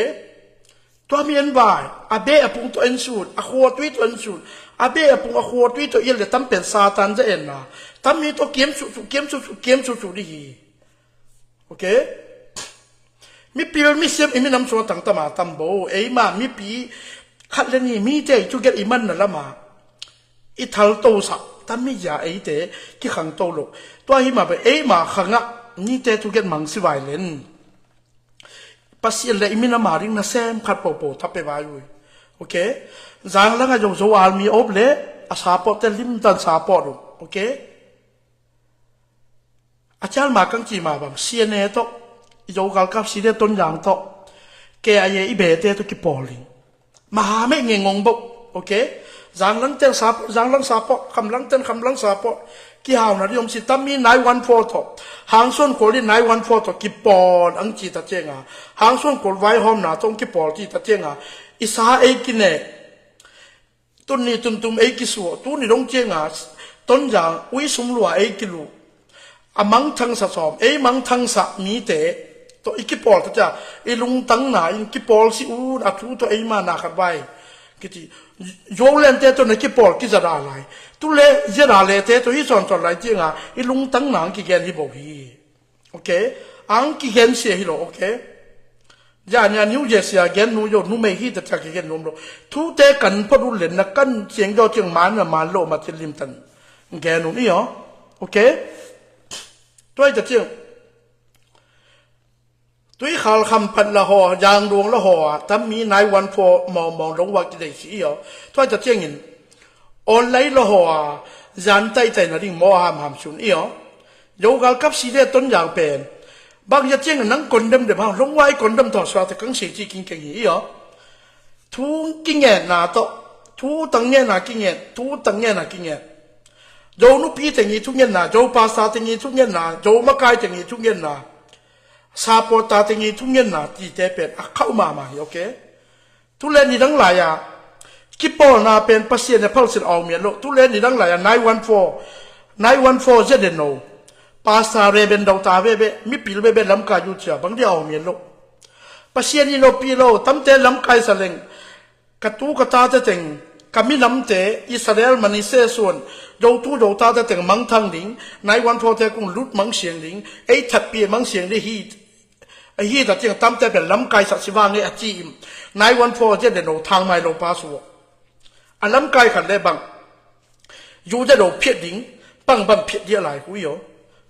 Tua mi en vai, a beh a pung tawh en sun, a khua tui tawh en sun, a beh a pung a khua tui tawh ial le tam pen Satan za en na. Tam mi tawh kiam suh suh, kiam suh suh, kiam suh suh dih hi. Ok? Mipil misiam i minam sua tangtama tambo, eima mipi khat le ni mite i thuget i manna lama. i thalto sak, tami zia eite kikhangto lo. Tua hi mah bang eima khangah mite thugen mangsi vai len. Pasian le i minam a ding nasem khat popo tha pe vai ui. Ok. Zanglang a Zo, Zo Army op le a support te limtan support uh. Ok. A cial ma kang ci ma bang C N A tawh, i Zo galkap side Tonzang tawh, K I A i bete tawh kipawl ding. Maha meh nge ngong bok. Ok. Zanglang ten support, Zanglang support, Khamlang ten Khamlang support. Kihauna di om si tami nine one four tawh, Hangsuan Khual di nine one four tawh kipawl ang ci ta cianga, Hangsuan Khual vaihawmna tawh kipawl ci ta cianga, i sa ei kine. Tun ni tuntum ei kisuah, tuni dong cianga Tonzang ui sum lua ei kilu. A mangthangsa sawm, ei mangthangsa mite tawh i kipawl ta cia, i lungtangna in kipawl si un a thu tawh ei mana khat vai. Kiti, Zoland te tawh na kipawl kizada lai. Tule zia da le te tawh hi sawnsawn lai cianga i lungtangna ang kigen hi bo hi. Ok. Ang kigen sia hi lo. Ok. Zia nia New Jersey a gen nu yo numei hi ta cia kigen num lo. Thute kan phot uh lenna kan ciang yo ciang man na man lo ma ci limtan gen un i aw. Ok. Tuai ta ciang, Tuikhal Khampat la haw, Zangduang la haw a tami nine one four mawngmawng dong wak kidei si i aw. Tuai ta ciangin online la haw a zan taitaina ding maw hamham sun i aw. Zo galkap side Tonzang pen bang ya ciang nang kondem dem hang long wai kondem tawh suate kang sei ci kingkeng hi i aw. Thu kingenna tawh, thu tang ngenna kingen, thu tang ngenna kingen. Zo nupi tengi thu ngenna, Zo pasta tengi thu ngenna, Zo makai tengi thu ngenna, sapawta tengi thu ngenna tite pen a khauh mahmah hi. Ok. Tule nidang lai-a kipawlna pen Pasian a phalsin awmian lo. Tule nidang lai-a nine one four, nine one four zia den lo. Pasta reben dauta veve, mipil veve lamkai uh cia bang dia awmian lo. Pasian i lopi lo, tamte lamkai sa leng, ka tu ka tate teng, ka minamte Israel manise suan, Zo tu Zo tate teng mangthang ding, nine one four te kung lut mangsiang ding, ei thatpi mangsiang ding hi. Ahi ta ciang tamte pen lamkai sak si vang e a ci im. Nine one four zia den lo thang mai lo pa suak. A lamkai khat le bang zu zia lo phiat ding, bang bang phiat dia lai hui aw.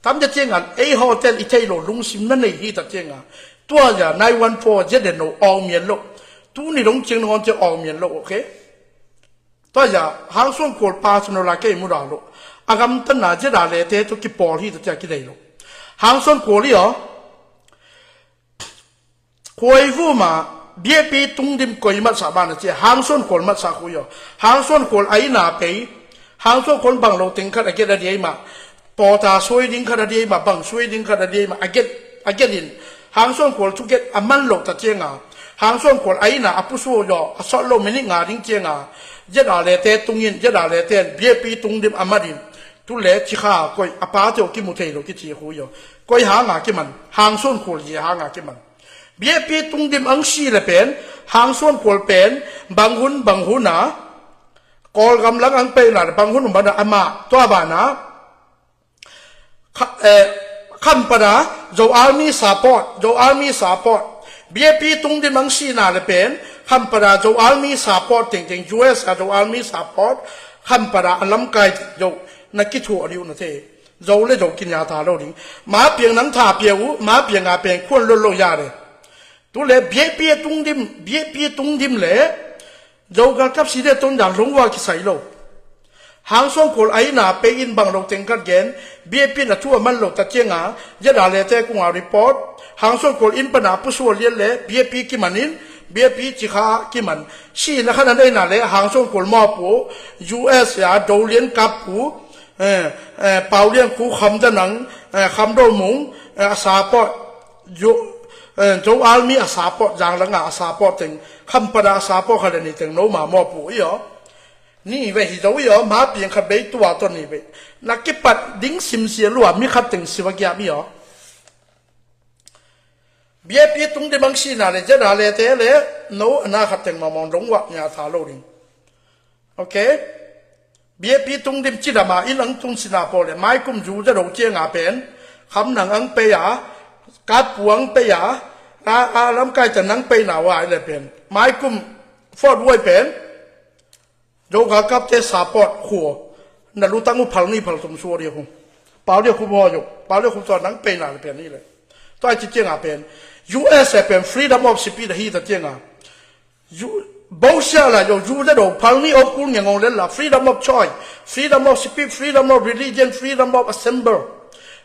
Tamte cianga ei hotel i thei lo lungsim na nei hi ta cianga, tua zia nine one four zia den lo awmian lo. Tuni dong ciang na hon ciang awmian lo. Ok. Tua zia Hangsuan Khual pa suno la kei muda lo. A gamtanna zia da le te tawh kipawl hi ta cia kidei lo. Hangsuan Khual i aw. Khuaivu ma biapi tungdim koi matsa bana cia Hangsuan Khual matsa khui aw. Hangsuan Khual a ina pei. Hangsuan Khual bang lo teng khat a get a diai ma. Pawta suai ding khat a diai ma, bang suai ding khat a diai ma a get, a get in. Hangsuan Khual thuget a man lo ta cianga, Hangsuan Khual a ina a pusuak zaw a sawt lo minit nga ding cianga, zia da le te tungin, zia da le ten biapi tungdim a mat in. Tule cikha koi a pate aw kimu thei lo kici hui aw. Koi hanga kiman, Hangsuan Khual zia hanga kiman. Biapi tungdim ang si le pen, Hangsuan Khual pen, bang hun, bang hun a, Kawlgam lang ang peina le bang hun bana ama, tua bana, Kha-, eh, Khampada, Zo Army support, Zo Army support. Biapi tungdim ang sina le pen, Khampada, Zo Army support tengteng, U S a Zo Army support, Khampada a lamkai teng Zo, na kithuah dih uh na thei. Zo le Zo kinia ta lo ding. Ma piang nang tha pia uh, ma piang a peng khuan lo lo ya le. Tule biapi a tungdim, biapi a tungdim le, Zo galkap side Tonzang lungwa kisai lo. Hangsuan Khual a ina pei in bang lo teng khat gen, biapi na thu a man lo ta cianga, zia da le te kunga report, Hangsuan Khual in pana pusuak lian le, biapi kiman in, biapi cikha kiman. Si na khan a neina le, Hangsuan Khual mawpu, U S a Zo Lian kap pu, eh, eh, Pau Lian Khu Kham Danang, eh, Kham Do Mung, eh, a support, Zo, eh, Zo Army a support, Zanglang a a support teng, Khampada a support kha le ni teng no ma mawpu i aw. Ni ve hi Zo i aw, ma piang khat bei tua to ni ve. Na kipat ding simsia lua, mi khat teng siva giam i aw. Biapi tungdim ang sina le, zia da le te le, no, a na khat teng mamawng lungwa nia ta lo ding. Ok. Biapi tungdim cidama in ang tung sina paw le, maikum zu zia do cianga pen, Kham nang ang pei a, Katpu ang pei a, a, a lamkai ta nang pei na wa le pen. Maikum Fort Wayne pen, Zo galkapte support khua na lutang uh phal ni phal tum suak dih uh. Pau dih uh khup haw zo. Pau dih uh khup suak nang pei na le pen ni le. Tua i ci ciangah pen U S A pen freedom of speech ahi ta ciangah. Bosia la zo zu de do phal ni om kul ngeng ong len la freedom of choice, freedom of speech, freedom of religion, freedom of assemble.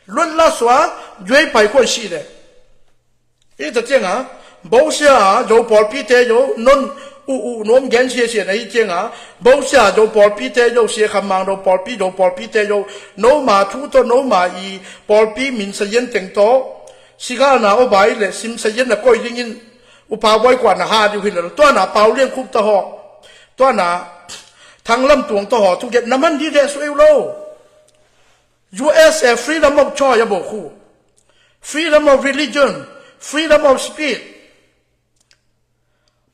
Luat la sua zuai pai khuai si le. Hi ta ciangah, bosia a, zo pawlpite zo, non, uh, uh, nuam gen sia sia na hi ciangah, bosia a, zo pawlpite zo, sia khammang zo pawlpi, zo pawlpite zo, noma thu tawh, noma i pawlpi min sayan teng tawh, sigalna aw bai le, sim sayan na koi dingin, upa bawi kua na ha diu hi le, tua na pau lian khuk ta haw, tua na thanglam tuang ta haw, thu gen na man di le su eu lo. U S A freedom of choice a bawh khu. Freedom of religion, freedom of speech.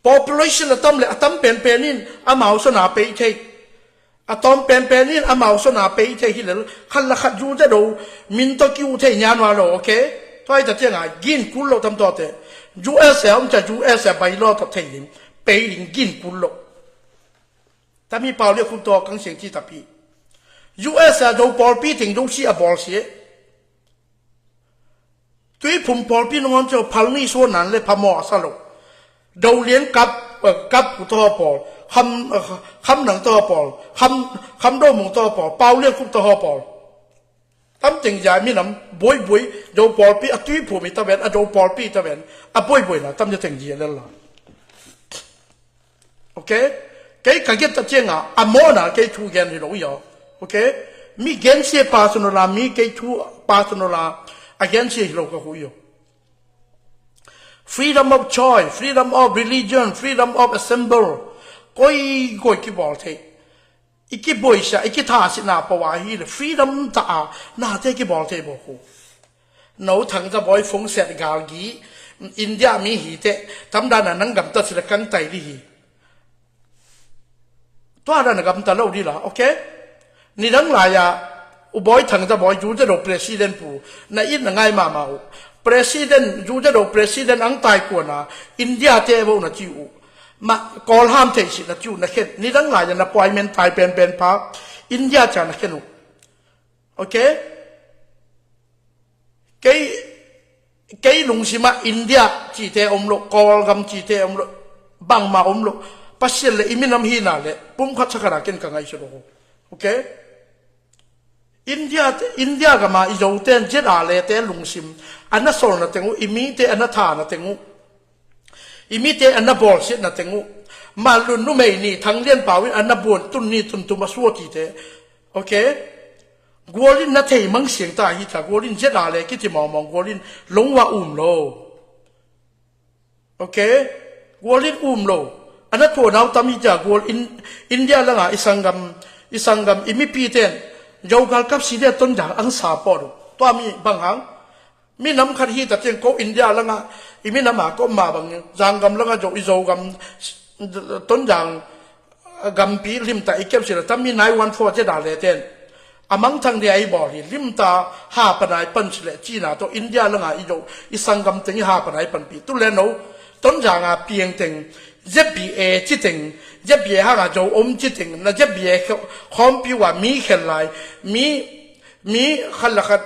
Population a tam le a tam penpen in amau sona pei thei. A tawm penpen in amau sona pei thei hi le khat la khat zu te do min tawh kiu thei nian wa lo, okay? Tua hi ta ciangah gin kul lo tam tawte. U S A om cia U S A bai lo tawh thei ding. Pei ding gin kul lo. Tami pau le khum tawh kang siang ci tapi. U S A zo pawlpi ting zo si a bawl si. Tuiphum pawlpi nangawn cio phal ni suan nan le phamaw a sa lo. Do lian kap, eh, kap ku tawh pawl. Kham, eh, kham nang tawh pawl. Kham, kham do mung tawh pawl. Pau lian khum tawh pawl. Tam teng zia minam buaibuai, zo pawlpi, a tuiphum i ta ven, a zo pawlpi i ta ven, a buaibuai na, tam zia teng zia lel la. Okay? Kei ka gen ta ciangah, a mawna kei thu gen hi lo i aw. Okay? Mi gen sia personal a, mi kei thu personal a, a gen sia hi lo ka hu i aw. Freedom of choice, freedom of religion, freedom of assemble. Koi, koi kibawl thei. I kibuaisia, i kithasina pawa hi le freedom ta a, nate kibawl thei baw khu. No thangza bawi fungset galgi, India mi hi te, tamdana nang gamta sila kang tai li hi. Tua dana gamta lo di la, okay? Nidang laya, u bawi thangza bawi, juja do president pu, na it na ngai mama u. President, juja do president ang tai kuana, India te bo na ci u. Ma, Kawlham thei si na ciu na khen. Nidang lai na puai men tai pen pen pa. India ca na khen uh. Okay? Kei, kei lungsima India cite om lo, Kawlgam cite om lo, bangma om lo. Pasian le i minam hina le, pumkhat sakara ken ka ngai su lo. Okay? India, India gama i Zote, zet a lete lungsim, a na solna teng uh, i mite a na thana teng uh, i mite a na bawlsiatna teng uh, Manlun numei ni Thang Lian Pau in a na buan tun ni tun tum a suatite. Okay? Gual in na thei mang siang ta hi ta, gual in zet a le kiti mawngmawng, gual in longwa um lo. Okay? Gual in um lo. A na thuanau tam hi cia gual in India langa i sanggam, i sanggam, i mipi ten. Zo galkap si dia Tonzang ang support uh. Tua mi bang hang. Minam khat hi ta tiang ko India langa, i minama ko ma bang, Zanggam langa zo, i Zogam, Tonzang, gampi limta i kep sila tam mi nine one four zia da le ten. A mangthang dia i bawl hi, limta ha panai pan sila cina to India langa i zo, i sanggam teng i ha panai panpi. Tu le no, Tonzanga piang teng, Z B A ci teng, Z B A hanga zo om ci teng, na Z B A khawmpi wa mi khel lai, mi, mi khat la khat,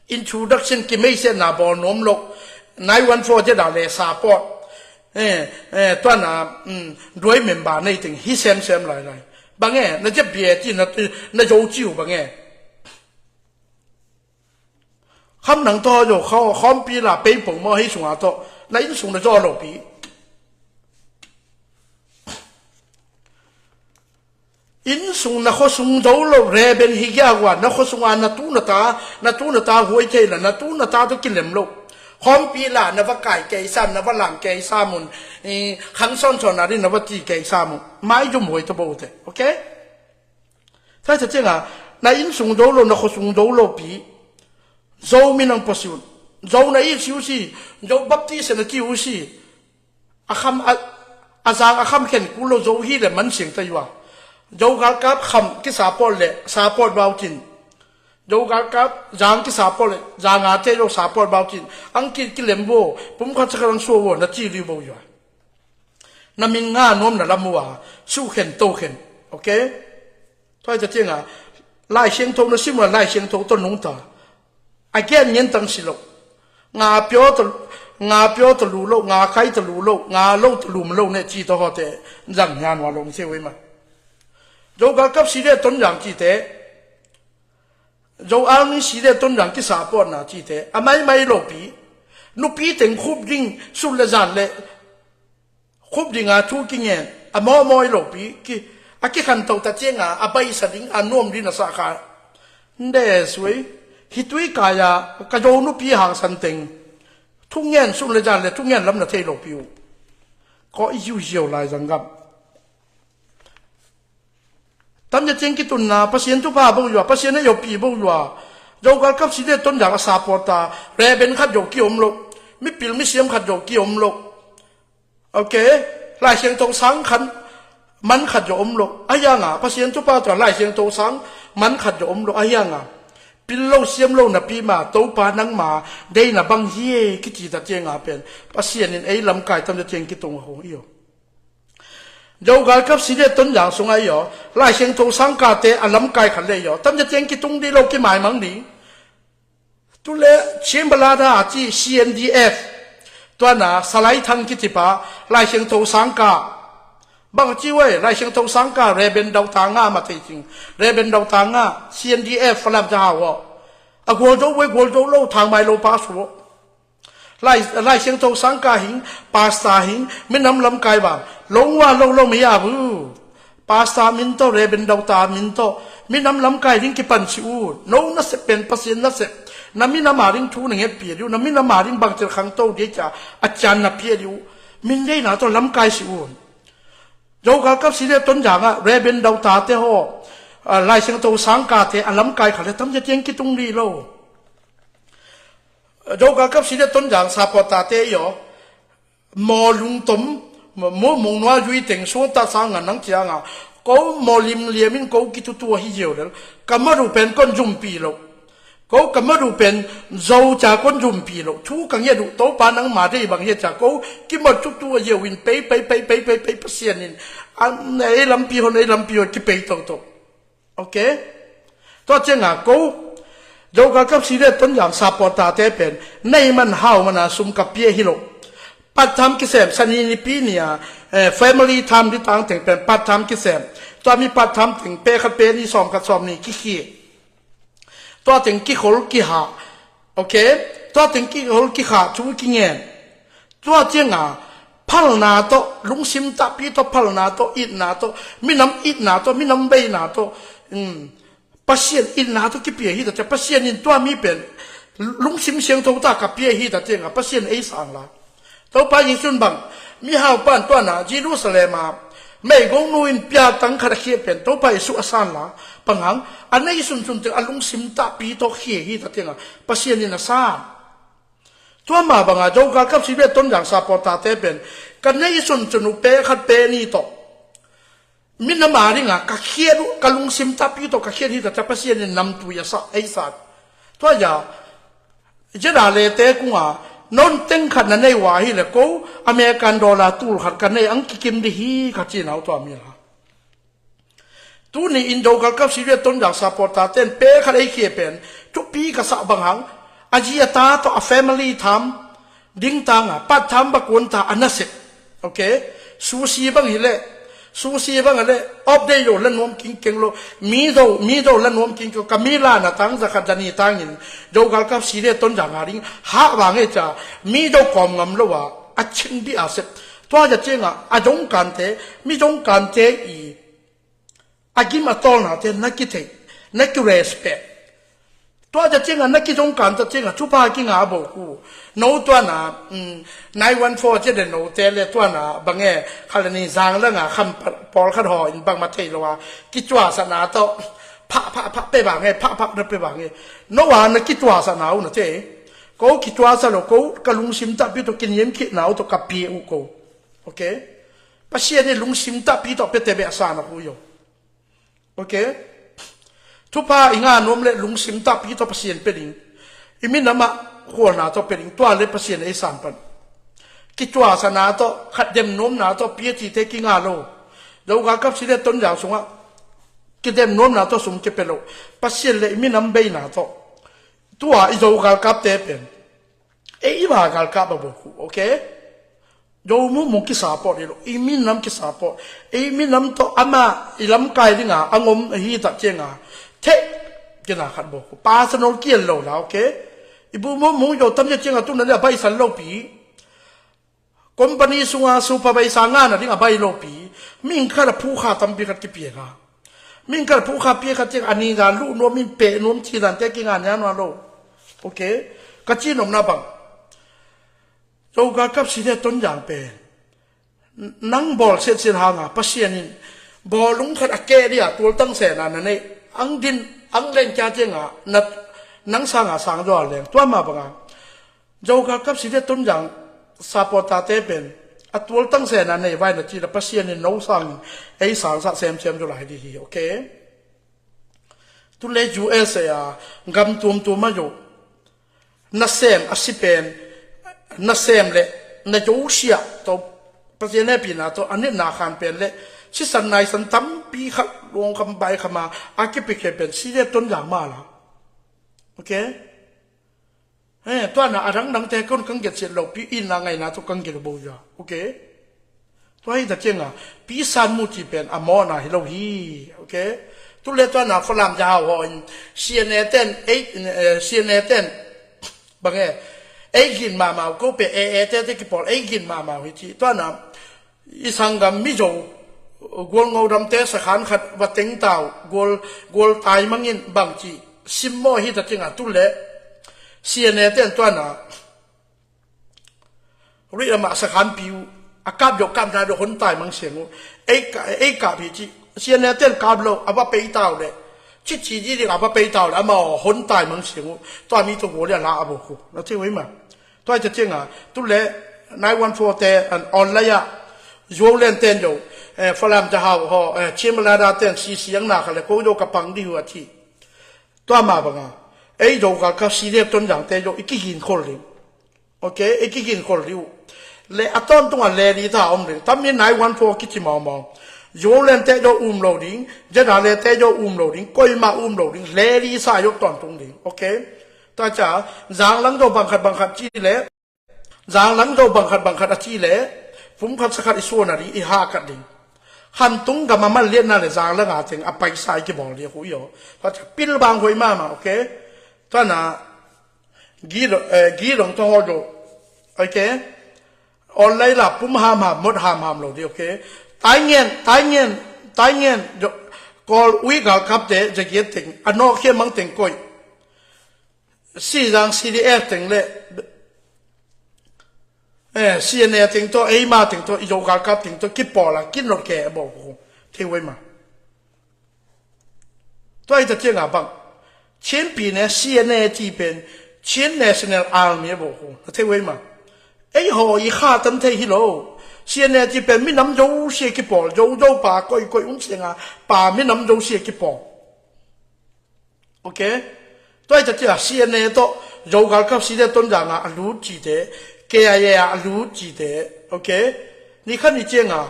introduction kimeisiatna bawl nuam lo, nine one four zia da le support. Eh, eh, tuana, mm, duai member nei teng hi semsem lailai. Bang e, na zia bia ti na, na zo ciu bang e. Kham nang tawh zo, khawmpi la pei pong maw hei sunga tawh, na inn sung na zaw lo pi. Inn sung na khuasung zo lo, reben hi giagua, na khuasunga na tu na ta, na tu na ta huai thei la, na tu na ta tu kilem lo. Khawmpi la, na va kai kei sam, na va lang kei sam un, i, khang sawnsawn na ri na va ti kei sam un. Mai zum huai ta bo te, okay? Sai sa cianga, na inn sung zo lo, na khuasung zo lo pi. Zo mi nang pua si un. Zo na i si u si, zo baptist na ki u si. A kham a, a zang a kham khen kul lo zo hi le man siang ta yua. Zo galkap kham ki support le, support bau cin. Zo galkap zang ki support le, zang a te zo support bau cin. Ang ki, kilem bo, pumkhat sakhat ang sua bo, na ci li bo yua. Na min nga nuam na lam ua, su khen to khen. Ok? Tua hi ta cianga, Lai Siangtho na sim ua, Lai Siangtho tawh nungta. A gen ngen tang si lo. Nga pio ta, nga pio ta lu lo, nga kai ta lu lo, nga lo ta lum lo ne ci tawh hawte. Zang nyan ua lo se ui ma. Zo galkap si le Tonzang cite. Zo army si le Tonzang kisapotna cite. A maimai lopi. Nupi teng khup ding, sun le zan le. Khup dinga thu kingen, a mawmawi lopi, ki, a kikhanto ta cianga, a baisa ding, a nuam ding a sahkha. Nde sui, hi tui kaya, ka zo nupi hangsan teng. Thungen sun le zan le, thungen lam na thei lopi uh. Ko i ziuziau lai zanggam. Tamzia ciang kitunna, Pasian thupha bo yua, Pasian a yopi bo yua. Zo galkap si le Tonzang a sapota, reben khat zo ki om lo. Mipil misiam khat zo ki om lo. Ok, Lai Siangtho sang khan man khat zo om lo. A hianga, Pasian thupha tua Lai Siangtho sang man khat zo om lo. A hianga, pil lo siam lo napi ma, Topa nangma, deina bang hi e, kici ta cianga pen. Pasian in ei lamkai tamzia ciang kitung ho i aw. Zo galkap si le Tonzang sunga i aw. Lai Siangtho sang kate a lamkai khat le i aw. Tamzia ciang kitung di lo kimaimang di. Tule Chin Balada a ci C N D F. Tuana Salai Thang kicipa Lai Siangtho sangka. Bang ci uai, Lai Siangtho sangka, Reben Dau Tanga ma thei cing. Reben Dau Tanga, C N D F, Falam Cahau aw. A gual zo uai, gual zo lo, thang mai lo pa su aw. Lai, Lai Siangtho sangka hing, pasta hing, minam lamkai bang. Lo ngua lo lo mei a bu. Pasta min tawh, Reben Dau Ta min tawh, minam lamkai ding kipan si un. No nasep pen Pasian nasep. Na minam a ding thu na ngetpia diu, na minam a ding bangtir khangto dia cia, a cian na pia diu. Min deina tawh lamkai si un. Zo galkap si le Tonzanga, Reben Dau Tate haw, a, Lai Siangtho sangkate, a lamkai khat le tamzia ciang kitung di lo. Zo galkap si le Tonzang sapota te i aw. Maw lungtom, maw mong nua zui teng suangta sanga nang cianga. Ko maw limliam in ko kitutu ahi ziau lel. Ka madu pen kon zumpi lo. Ko ka madu pen zo ca kon zumpi lo. Thu ka ngiat uh Topa nangma dei bang hia ca ko. Kimat tutu a ziau in pei, pei, pei, pei, pei, pei, Pasian in. An ei lampi hon, ei lampi hon, kipei toto. Ok? Tua cianga ko, Zo galkap si le Tonzang sapota te pen, nei man hau mana sum ka pia hi lo. Part time kisem, sani nipi nia, eh, family time di tang teng pen, part time kisem. Tua mi part time teng, pe khat pe ni sawm khat sawm ni kikhia. Tua teng kikhol kiha. Ok? Tua teng kikhol kiha, thu kingen. Tua cianga, phalna tawh, lungsim tahpi tawh, phalna tawh, itna tawh, minam itna tawh, minam beina tawh, um, Pasian itna tawh kipia hi ta cia, Pasian in tua mi pen, lungsim siangtho ta ka pia hi ta cianga, Pasian ei sang la. Topa Jesuh in bang, mihau pan tuana, Jerusalem a, meigong nu in pia tang khat a khia pen, Topa Jesuh a san la, panghang, a nei sunsun ciang, a lungsim tahpi tawh khia hi ta cianga, Pasian in a san. Tua ma banga Zo galkap si le Tonzang sapota te pen. Ka nei sunsun uh pe khat pe ni tawh. Minam a dinga ka khiat uh, ka lungsim tahpi tawh ka khiat hi ta cia Pasian in namtui a sa, ei sa. Tua ya, zeda le te kunga, non teng khat na nei ua hi le ko, American dollar tul khat ka nei ang kikim di hi ka ci nau tua mi la. Tuni in Zo galkap si le Tonzang sapota ten pe khat ei khia pen, thupi ka sa banghang, a zi a ta tawh a family tham, ding tanga, part time bakuan ta a nasep. Ok? Susi bang hi le, susi bang hi le, off day lo la nuam kingkeng lo, mi zo, mi zo la nuam kingkeng, ka mi lana tang za khat za ni tangin, Zo galkap si le Tonzang a ding, ha bang e ca, mi zo kawm ngam lo a, a ching di a sep. Tua za cianga, a zong kante, mi zong kante i, a gim a tawlnate na kithei, na kirespect. Tua cia cianga na kizong kan cia cianga thupha kinga a bo ku. No tuana, um, nine one four cia de no te le tuana bange khalani zang langa kham pawlkhat haw in bangma thei lo a. Kicuasana tawh, pha, pha, pha, pe bange, pha, pha, na pe bange. No a na kicuasana u na te. Ko kicuasa lo, ko ka lungsim tahpi tawh kiniam khitna u tawh ka pia u ko. Ok? Pasian i lungsim tahpi tawh pia te beh a sana hu yo. Ok? Thupha i nga nuam le lungsim tahpi tawh Pasian pia ding. I minamah khualna tawh pia ding. Tua le Pasian ei san pan. Kicuasana tawh, khat dem nuamna tawh, pia cite kinga lo. Zo galkap si le Tonzang sungah. kidem nuamna tawh sum kipia lo. Pasian le i minam beina tawh. Tua i Zo galkapte pen ei i ma galkap a bawk uh, okay? Zo muhmuh kisapawt hi lo, i minam kisapawt. I minam tawh ama i lamkai dinga a ngom hi tak cianga theh kina khat bawk uh. Personal kiel lo la, okay? I bu muhmuh zo tam cianga tuna le a baisan lopi. Company sunga supervisor ngana ding a bai lopi. Ming khat a phukha tampi khat kipiak a, ming khat a phukha piak khat ciang a ni dan luh nuam in peh nuam ci dante kinga nia nua lo. Okay? Ka ci nopna bang, Zo galkap Side Tonzang pen nang bawl siatsin hanga Pasian in bawlung khat a keh dia tualtang sena na nei. Ang din ang len kia cianga nang sanga sang zaw a leng tua ma banga Zo galkap Side Tonzang supporter te pen a tualtang sena nei vai na ci la Pasian in no sangin ei sangsa semsem zaw lai di hi, okay? Tule U S A a gam tuamtuam a zo nasem a si pen nasem le na zosia tawh Pasian hehpihna tawh a netna khan pen le sisan naisan tampi khat luangkham baikhama a kipikhe pen Side Tonzang ma la. Okay? He, tuana a dangdangte kon kang get siat lopi inna ngaina tawh kang get bo ya. Okay? Tua hi ta cianga pisan mu ci pen a mawna hi lo hi. Okay? Tule tuana Falam Jahau haw in C N A ten ei, eh, C N A ten bang e ei gin mamau ko pe e e te te kipawl ei gin mamau hi ci. Tuana i sanggam Mizo gual ngodamte sakhan khat va tengtau gual, gual taimangin bangci simmaw hi ta cianga tule C N A ten tuana Ri amah sakhan pi uh a kap deuh kap na deuh hon taimang siang uh. Ei ka, ei kap hi ci. C N A ten kap lo a va peitau le cici di ding a va peitau le amah hon taimang siang uh. Tua mi tawh gual le a la a bawk uh na thei uh hi ma. Tua hi ta cianga tule nine one four te an online ah Zuau Len ten zo, eh, Falam Jahau haw, eh, Chimalada ten sisiang na kha le ko zo ka pang di uh a ci. Tua ma banga ei Zo galkap Side Tonzang te zo i kigin khol ding. Okay, i kigin khol ding uh. Le a tawntunga le di ta om ding. Tam in nine one four kici mawmaw. Zuau Len te zo um lo ding, Zeda le te zo um lo ding, koima um lo ding, le di sa zo tawntung ding. Okay? Tua ca, zanglang zo bangkhat bangkhat ci le, zanglang zo bangkhat bangkhat a ci le, pumkhat sakhat i suan a ding, i hakat ding. Khantung gam a man liatna le zanglanga teng a paisa i kibawl ding a khu i aw. Tua ca, pilbang huai mama, okay? Tuana, Gidong, eh, gidong tawh haw zo. Okay? Online la pum hamham, mot hamham lo di, okay? Taingen, taingen, taingen. Kawl ui galkapte zagiat teng a nawkhia mang teng koih. Sizang C D F teng le, eh, C N A teng tawh, eima teng tawh, i Zo galkap teng tawh kipawl a kinot khe a bawk uh. Thei uh ei ma. Tua hi ta cianga bang Chin pi ne C N A ci pen Chin National Army a bawk uh na thei uh ei ma. Ei haw i kha tan thei hi lo. C N A ci pen minam zosia kipawl, zo zo pa koikoi un sianga pa minam zosia kipawl. Okay? Tua hi ta cianga C N A tawh Zo galkap Side Tonzanga a lut cite, K I A a a lut cite. Okay? Ni khan ni cianga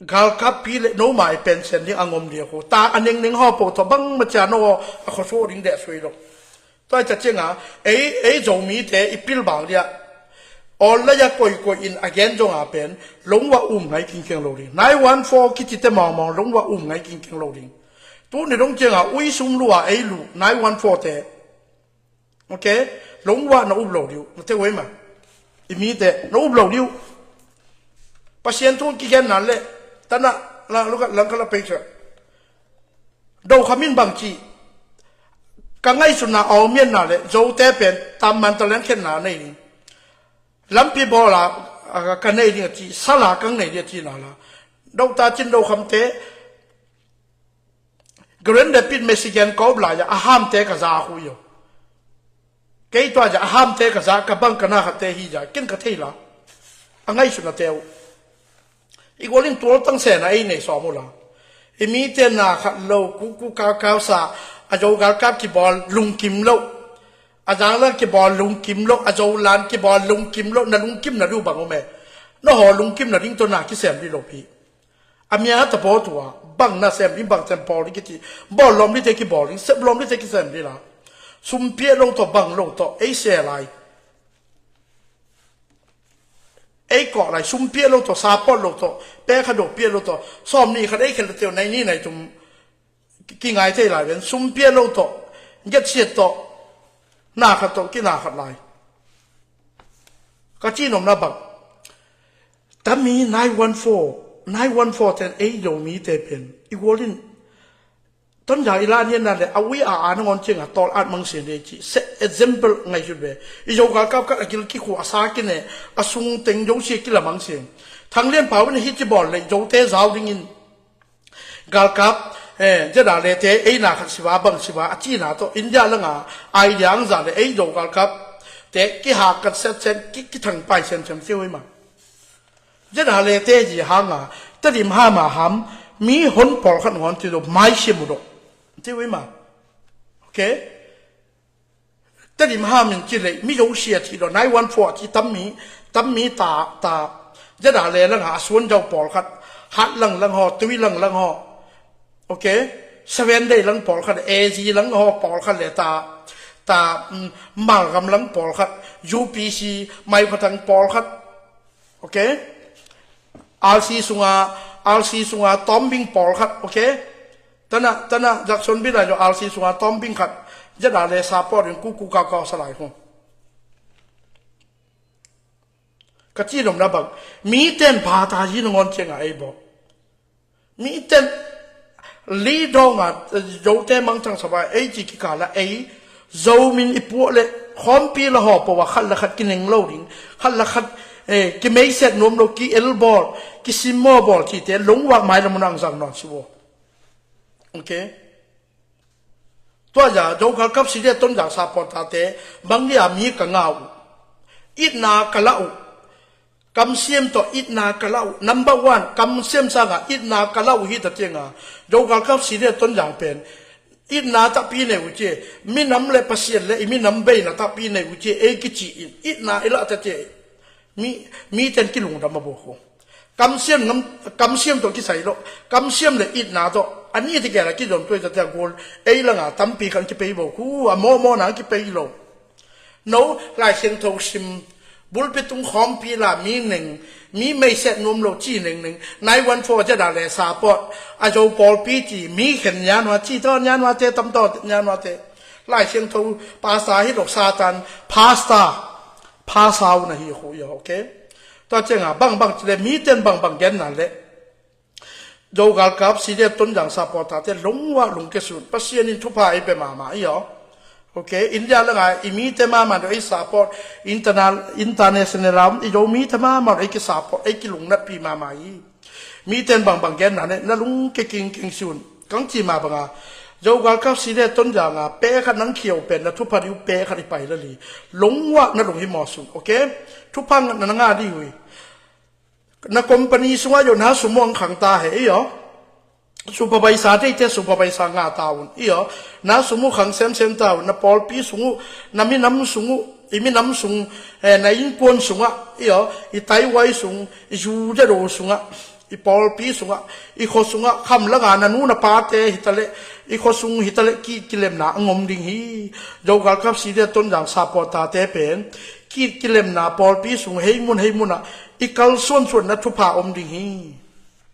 galkappi le noma i pension ding a ngom dia khu ta a nengneng haw po thaw bangma cia no a khuasuah ding deh sui lo. Tua hi ta cianga ei, ei Zomite i pilbang dia online a koikoi in a gen zonga pen longwa um ngai kingkeng lo ding. Nine one four kicite mawmaw longwa um ngai kingkeng lo ding. Tuni dong cianga ui sum lua ei lu nine one four te. Okay? Longwa na up lo diu na te uh ei ma. I mite na up lo diu. Pasian thu kigenna le tana la luka langkala pei cia. Do khamin bangci ka ngaihsutna a omianna le Zote pen tamman talent khenna nei ding. Lampi bawla ka nei ding a ci, sala kang nei ding a ci na la. Dota cin do khamte Grand Rapids, Michigan kawp lai-ah a hamte ka za a hui aw. Kei tua ja a hamte ka za ka bang ka na khatte hi ja kin ka thei la. A ngaihsutna teu i gualin tual tang sena ei nei sawm uh la. I mite na khat lo kuku kaukau sa a zo galkap kibawl lungkim lo. A zanglang kibawl lungkim lo, a zolan kibawl lungkim lo, na lungkim na du bang um e. Na haw lungkim na ding tawh na kisem di lo pi. A mia tapaw tua Bang nasem ding, bang sem bawl ding kici. Bawl lawm dingte kibawl ding, sem lawm dingte kisem ding la. Sum pia lo tawh, bang lo tawh ei se lai. Ei kawh lai, sum pia lo tawh, support lo tawh, pe khat dawh pia lo tawh, sawm nih khat ei khen lo teuh, nai nih nai thum kingai thei lai ven, sum pia lo tawh, getsiat tawh, na khat tawh kina khat lai. Ka cih nopna bang, tami nine one four, nine one four ten ei Zomite pen i gual in Tonzang i la nianna le a ui a a nangawn cianga tawl at mang sian dei ci. Set example ngaihsut ve. I Zo galkap khat a gil kikhua, a sa kine, a sung teng zosia kila mang sian. Thang Lian Pau in hih ci bawl le Zote zau dingin galkap, eh, ZRA le te ei na khat siva, bang siva a cina tawh India langa idea ang za le ei Zo galkap te kihak kat set set, ki, kithang pai sian sian siau hi ma. ZRA le te hi hanga, Tedim ham a ham, mi hon pawlkhat hon ti do, mai siam uh do. Ti ui ma. Okay? Tedim ham in ci le, mi zosia ci do, nine one four ci tammi, tammi ta, ta. ZRA le langa, a suan zau pawlkhat, hat lang lang haw, tui lang lang haw. Okay? Seven Day lang pawlkhat, A Z lang haw pawlkhat le ta, ta, mm, Malgam lang pawlkhat, U P C, Maiphatang pawlkhat. Okay? R C sunga, R C sunga tawmbing pawlkhat, okay? Tana, tana, Jackson bila jo R C sunga tawmbing khat, ZRA le support in kuku kau kau salai hu. Ka cih nopna bang, mi ten pha ta hi nangawn cianga ei baw. Mi ten li dawng a, Zote mangthang sapa ei ci kikala ei, Zomin i puah le, khawmpi la haw pawh a khat la khat kineng lo ding, khat la khat, eh, kimeiset nuam lo, ki el bawl, kisim maw bawl cite, lungwak mai la mun ang zang nawn si baw. Okay? Tua za, Zo galkap si dia Tonzang support tate, bang dia mi ka ngau. Itna ka la uh. Kamsiam tawh itna ka la uh. Number one, kamsiam sanga itna ka la uh hi ta cianga. Zo galkap si dia Tonzang pen. Itna takpi nei uh ci. Minam le Pasian le i minam beina takpi nei uh ci. Ei kici in. Itna i la ta ci. Mi, mi ten kilungdam a bawk uh. Kamsiam ngam, kamsiam tawh kisai lo. Kamsiam le itna tawh. A ni ti kela kizom tuai ta tia gol. Ei langa tampi kan kipei bawk uh. A mawmawna kipei lo. No, Lai Siangtho sim, bulpi tung khawmpi la mi neng, mi meiset nuam lo ci neng neng, nine one four ZRA le support, a Zo pawlpi ci, mi khen nyanua ci tawh, nyanuate tam tawh, nyanuate. Lai Siangtho, pastor hi lo Satan, pastor, pastor na hi khu yo, okay? Tua cianga, bang bang ci le, mi ten bang bang genna le. Zo galkap si dia Tonzang supporter te lungwak lungke sun. Pasian in thupha ei pe mama i aw. Okay, India langa i mite mama do ei support internal, international lam i Zo mite mama do ei ki support, ei ki lungnapi mama i. Miten bangbang gen na ne, na lungke kingking sun. Kang ci ma banga. Zo galkap si dia Tonzanga pe khat nang khiau pen na thupha diu pe khat i pai lali. Lungwak na lung hi maw sun. Okay? Thupha na nga di hui. Na company sunga yo na sumu ang khang ta he iyo. Supervisor te ite supervisor nga ta un iyo. Na sumu khang semsem ta un, na pawlpi sungu, na minam sungu, i minam sung, eh, na innkuan sunga iyo, i taiwai sung, i zu de do sunga, i pawlpi sunga, i kho sunga, kham langa na nu na pate hitale, i kho sung hitale ki, kilemna ang om ding hi. Zo galkap si dia Tonzang supporter te pen ki, kilemna pawlpi sung hei mun hei muna i kalsuansuanna thupha om ding hi.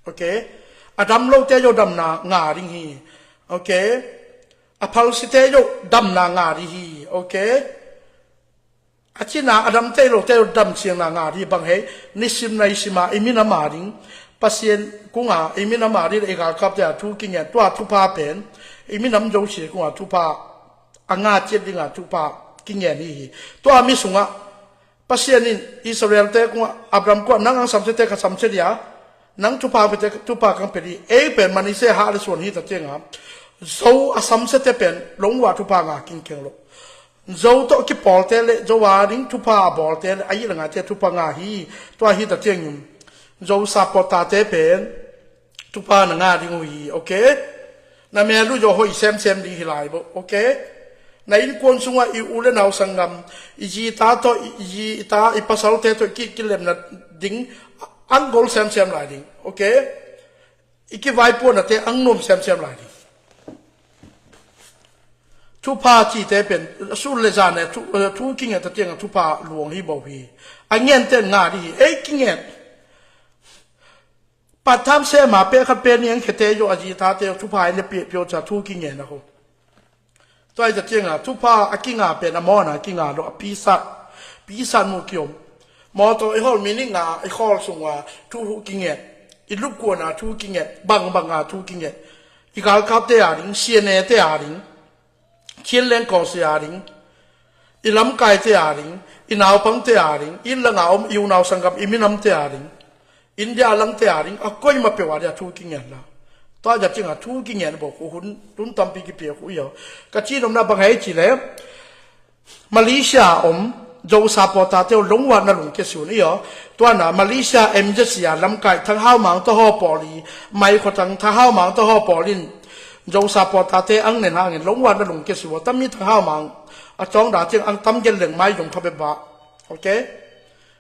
Okay? A dam lote yo damna nga ding hi. Okay? A phalsite yo damna nga ding hi. Okay? A cina a damte lote yo dam ciangna nga ding bang hei. Nisim na i sima i minam a ding. Pasian kunga i minam a ding i galkapte a thu kingen tua thupha pen. I minam zo si kunga thupha a nga ciat dinga thupha kingen hi hi. Tua mi sunga Pasian in Israel te kua, Abraham kua, nang ang samsia te ka samsia dia, nang thupha ang pe te, thupha kang pe di. Ei pen Manasseh hah le suan hi ta cianga. Zo a samsia te pen lungwa thupha nga kingkeng lo. Zo tawh kipawl te le, zo a ding thupha a bawl te le, a i la ngai te thupha nga hi, tua hi ta ciangin. Zo supporter te pen, thupha na nga ding uh hi, okay? Na mel uh zo hoih semsem ding hi lai bo, okay? Na innkuan sunga i u le nau sanggam, i zi ta tawh, i zi ta, i pasalte tawh ki, kilemna ding, ang gol semsem lai ding, okay? i kivaipuanate ang nuam semsem lai ding. Thupha cite pen sun le zan e thu, thu kinget a ciangah thupha luang hi bo hi. A ngente nga dih hi. Ei kinget. Patham sema pe khat pe niang khete yo a zi tate thupha in le pia pio ca thu kinget a ho. Tua i ta ciangah thupha a kinga pen a mawna kinga lo a pisat. Pisat mu kiom. Mawtaw i hol minute nga i hol sunga thu hu kinget. I lupkuana thu kinget. Bangbanga thu kinget. I galkapte a ding, sianete a ding, chinleng kawsia ding, i lamkaite a ding, i naupangte a ding, inn langa om i unau sanggam i minamte a ding, India langte a ding a koima peuh a dia thu kingen la. Tua ja cinga thu kingen bo khu hun tun tampi kipiak khu i aw. Ka cinomna bang hei ci le Malaysia om Zo supporter teu longwatna lungkia sun i aw. Tuana Malaysia M Z C a lamkai Thang Hau Mang tahaw pawli, mai khotang Thang Hau Mang tahaw pawlin Zo supporter te ang nen hangin longwatna lungkia sun a tammi Thang Hau Mang a cawng da ciang ang tam gen leng mai zong pha beba. Okay.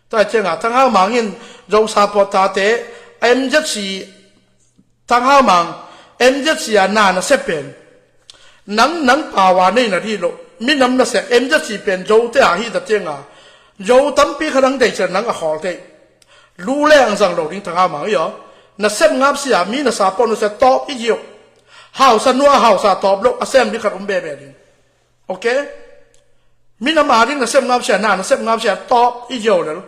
Tua cianga Thang Hau Mang in Zo supporter te M Z C Thang Hau Mang, M Z C a na na sep pen nang nang pawa nei na dih lo. Minam na sep M Z C pen Zo te a hi ta cianga Zo tampi kha nang dei cian nang a khawl thei. Lu le ang zang lo ding Thang Hau Mang i aw. Na sep ngap sia mi na sa pon na sep tawp i ziau. Hausa nua hausa tawp lo a sem dih khat um bebe ding. Okay. Minam a ding na sep ngap sia na na sep ngap sia tawp i ziau lel.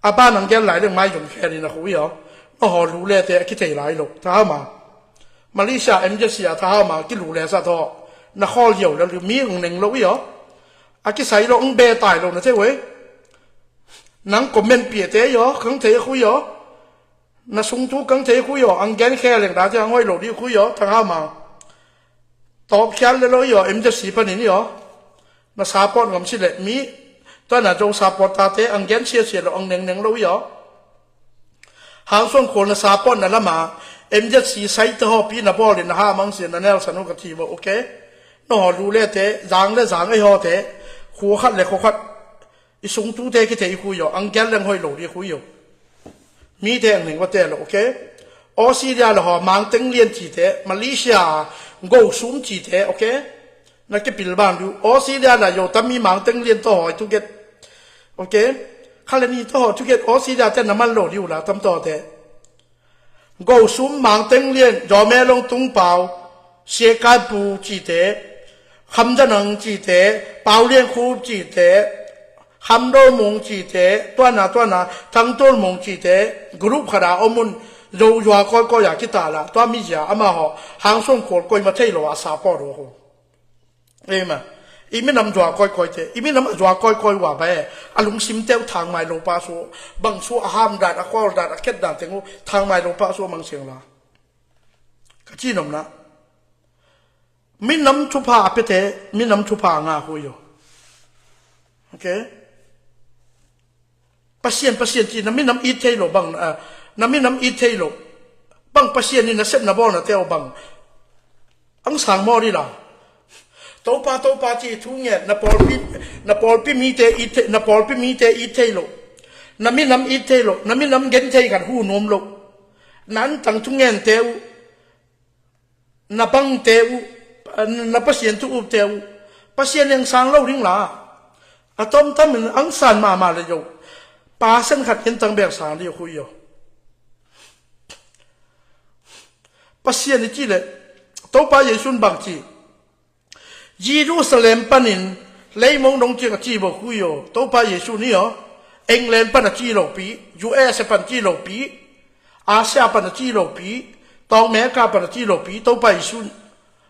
A ban ang gel lai ding mai zong khe ni na khu i aw. Na haw lu le te a kithei lai lo Thang Hau Mang. Malaysia M Z C a Thang Hau Mang ki lu le sa thaw. Na khawl ziau lel mi ang neng lo i aw. A kisai lo ang be tai lo na te wei. Nang comment pia te i aw kang te khu i aw. Na sungtu kang thei khu i aw ang gen khe leng da te ang hoih lo dih khu i aw Thang Hau Mang. Tawp khial le lo i aw M Z C panin i aw. Na support ngam si le mi. Tua na Zo supporter te ang gen sia sia lo ang neng neng lo i aw. Hang suang khual na support na lama M Z C sai te haw pi na bawl in na ha mang sia na nel sa nu ka ti bo okay. Na haw lu le te zang le zang ei haw te. Khua khat le khua khat. I sungtute kithei i khui aw, ang kian leng hoih lo dih khui aw. Mite ang ning vate lo, okay? Australia la haw mangteng lian cite, Malaysia go sum cite, okay? Na kipil bang du Australia la yo tammi mangteng lian to hawi tu get, okay? Khalani to haw tu get Australia te na man lo dih uh la tam to te. Go sum mangteng lian, Jawmelong Tungpau, Siakanpu cite, Khamjanang cite, Paulian Khup cite, Khamdo Mung cite, tuana tuana, Thangtul Mung cite, group khada omun, zo zua koi koi a kita la, tua mi zia, ama haw, hang song kol koi ma thei lo a sa po ro ho. Amen. I minam zua koi koi te, i minam a zua koi koi wa ba e, a lungsim teu thang mai lo pa su, bang su a ham dan, a kol dan, a khet dan teng u, thang mai lo pa su mang siang la. Ka ci nom na. Minam thupha a pete, minam thupha a nga hui yo. Okay? Pasian, Pasian ci, na minam it thei lo bang, ah, na minam it thei lo. Bang Pasian in na sep na bawl na teo bang. Ang sang maw di la. Topa, Topa ci thu ngiat, na pawlpi, na pawlpi mite it thei, na pawlpi mite it thei lo. Na minam it thei lo, na minam gen thei kan hu nuam lo. Na antang thu ngen te uh. Na bangte uh, na Pasian thu upte uh, Pasian eng sang lo ding la. A tomtam in ang san mahmah le yo. Pasen khat in tang bek sang dih hui yo. Pasian i ci le, Topa Jesu'n bang ci. Jerusalem panin leimong dong ciang a ci bo hui yo. Topa Jesu ni yo. England pan a ci lo pi, U S A pan ci lo pi. Asia pan a ci lo pi, tawng America pan a ci lo pi, Topa Jesu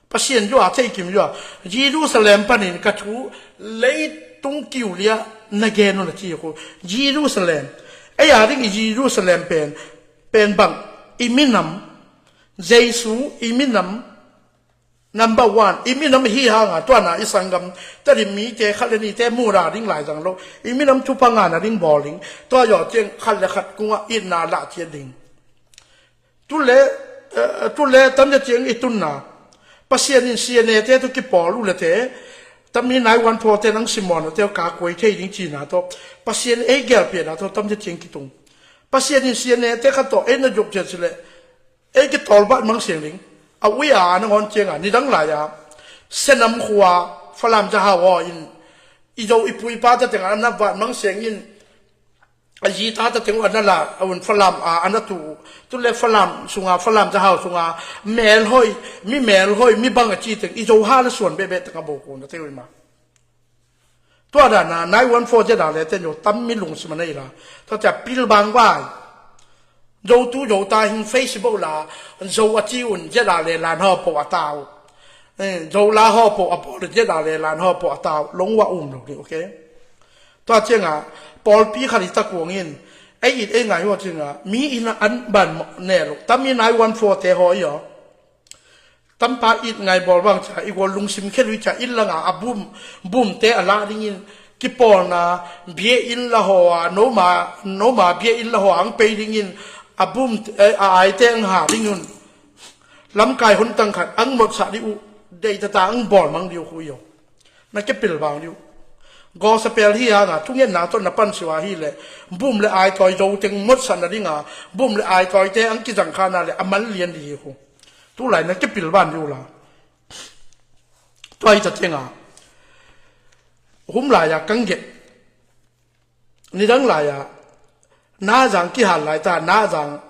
Pasian zua thei kim zua, Jerusalem panin ka thu leitung kiu lia na gen un a ci ko. Jerusalem. Ei a ding i Jerusalem pen, pen bang, i minam, Jesu i minam, Number one, i minam hi hanga tuana i sanggam tadi mite khat le nite mura ding lai zang lo. I minam thupha ngana ding bawl ding. Tua yo ciang khat le khat kunga itna lah cian ding. Tule, eh, tule tamte ciang i tunna. Pasian in sianete tu kipawl u le te. Tammi nai wan pho te nang simon te ka kuai thei ding cina to. Pasian ei gel piana to tamte ciang kitung. Pasian in sianete khat to ei na jop cian sile. Ei kitawlvat mang siang ding. A ui a nangawn cianga nidang lai-a Senam khua Falam Zahau aw in i Zo i puipa ta tengah a na vat mang siangin a zita ta teng uh a na la a un Falam a a na tu uh. Tule Falam sunga Falam Zahau sunga melhoi mi melhoi mi bang a ci teng i Zo ha le suan behbeh teng a bawk uh na te ui ma. Tua dana nine one four zia le ten yo tam mi lungsim a nei la. Tua cia pilbang vai. Zo tu zo ta hing Facebook la zo a ci un zia le lan haw po a tau. Zo la haw po a pawl zia le lan haw po a tau long wa um lo ni, okay. Tua cianga pawlpi khat i takuangin ei it ei ngai haw cianga mi ina an ban ne lo tam i nine one four te haw i aw. Tampa it ngai bawl bang cia i gual lungsim khel ui cia inn langa a bum bumte a lah dingin kipawlna bia inn la haw a noma noma bia inn la haw a ang pei dingin a bum a aite ang ha dingun lamkai hun tang khat ang mawtsa di uh deitata ang bawl mang di uh hui aw. Na kipil bang di uh. Gospel hi hanga thungetna tawh na pan siwa hi le bum le aitawi zo teng mawtsa na dinga bum le aitawite ang kizang khana le a man lian di hi hu. Tulai na kipil ban di uh la. Tua hi ta tenga hum lai-a kang get nidang lai-a na zang kihal lai ta na zang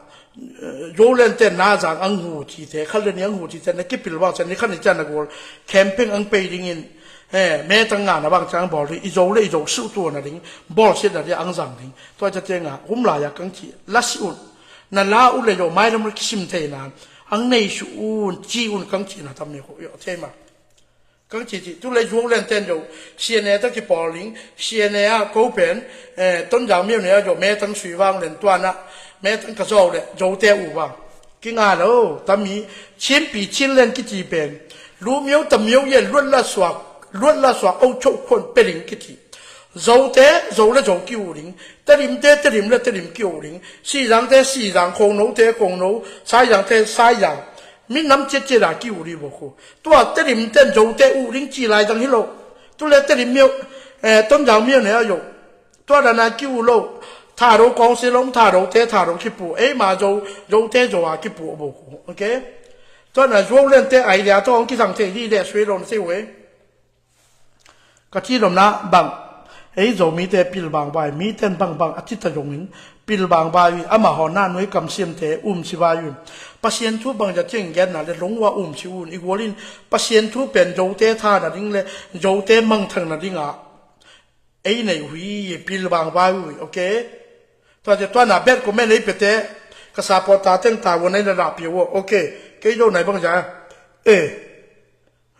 Zolente na zang ang hu cite khal le ni ang hu cite na kipil bang cia ni khan ni cia na gol camping ang pei dingin metang nga na bang cia ang bawl ding i zo le i zo suh tua na ding bawl siat na dia ang zang ding. Tua cia tenga hum lai-a kang ci la si un na la uh le yo mailam le kisim thei na ang nei su un ci un kang ci na tam ni ho yo thei ma. Kang ci ci tu le zuang len ten zo C N A ta kipawl ding C N A a ko pen Tonzang miau ne a zo metang sui vang len tuana metang ka zo le zo te u vang kinga lo tami chinpi chin len kici pen lu miau tam miau ye luat la suak luat la suak o cho khon pe ding kici. Zo te zo le zo ki u ding telim te telim le telim ki u ding sizang te sizang khong no te khong no saizang te saizang. Min nam ciat ciat a ki uh dih bawk uh. Tua telim ten zote uh ding ci lai zang hi lo. Tule telim miau Tonzang miau ne a yo. Tua dana ki uh lo. Thado kawng si lom thadote thado kipu eima zo zote zo a kipu a bawk uh, okay. Tua na zuau lente ai lia tawng kizang thei dih leh sui lo na si uh e. Ka ci lomna bang ei Zomite pilbang vai miten bangbang a cita zongin pilbang vai uh in amah haw na nuai kamsiamte umsi vai uh in Pasian thu bangza ciang genna le longua umsi uh in i gualin Pasian thu pen Zote thana ding le Zote mangthangna dingah ei nei uh hi pilbang vai uh in, okay. Tuate tuana bet comment ei pete ka sapawta teng tavuan ei na lahpia uh, okay. Kei zo nai bangza e.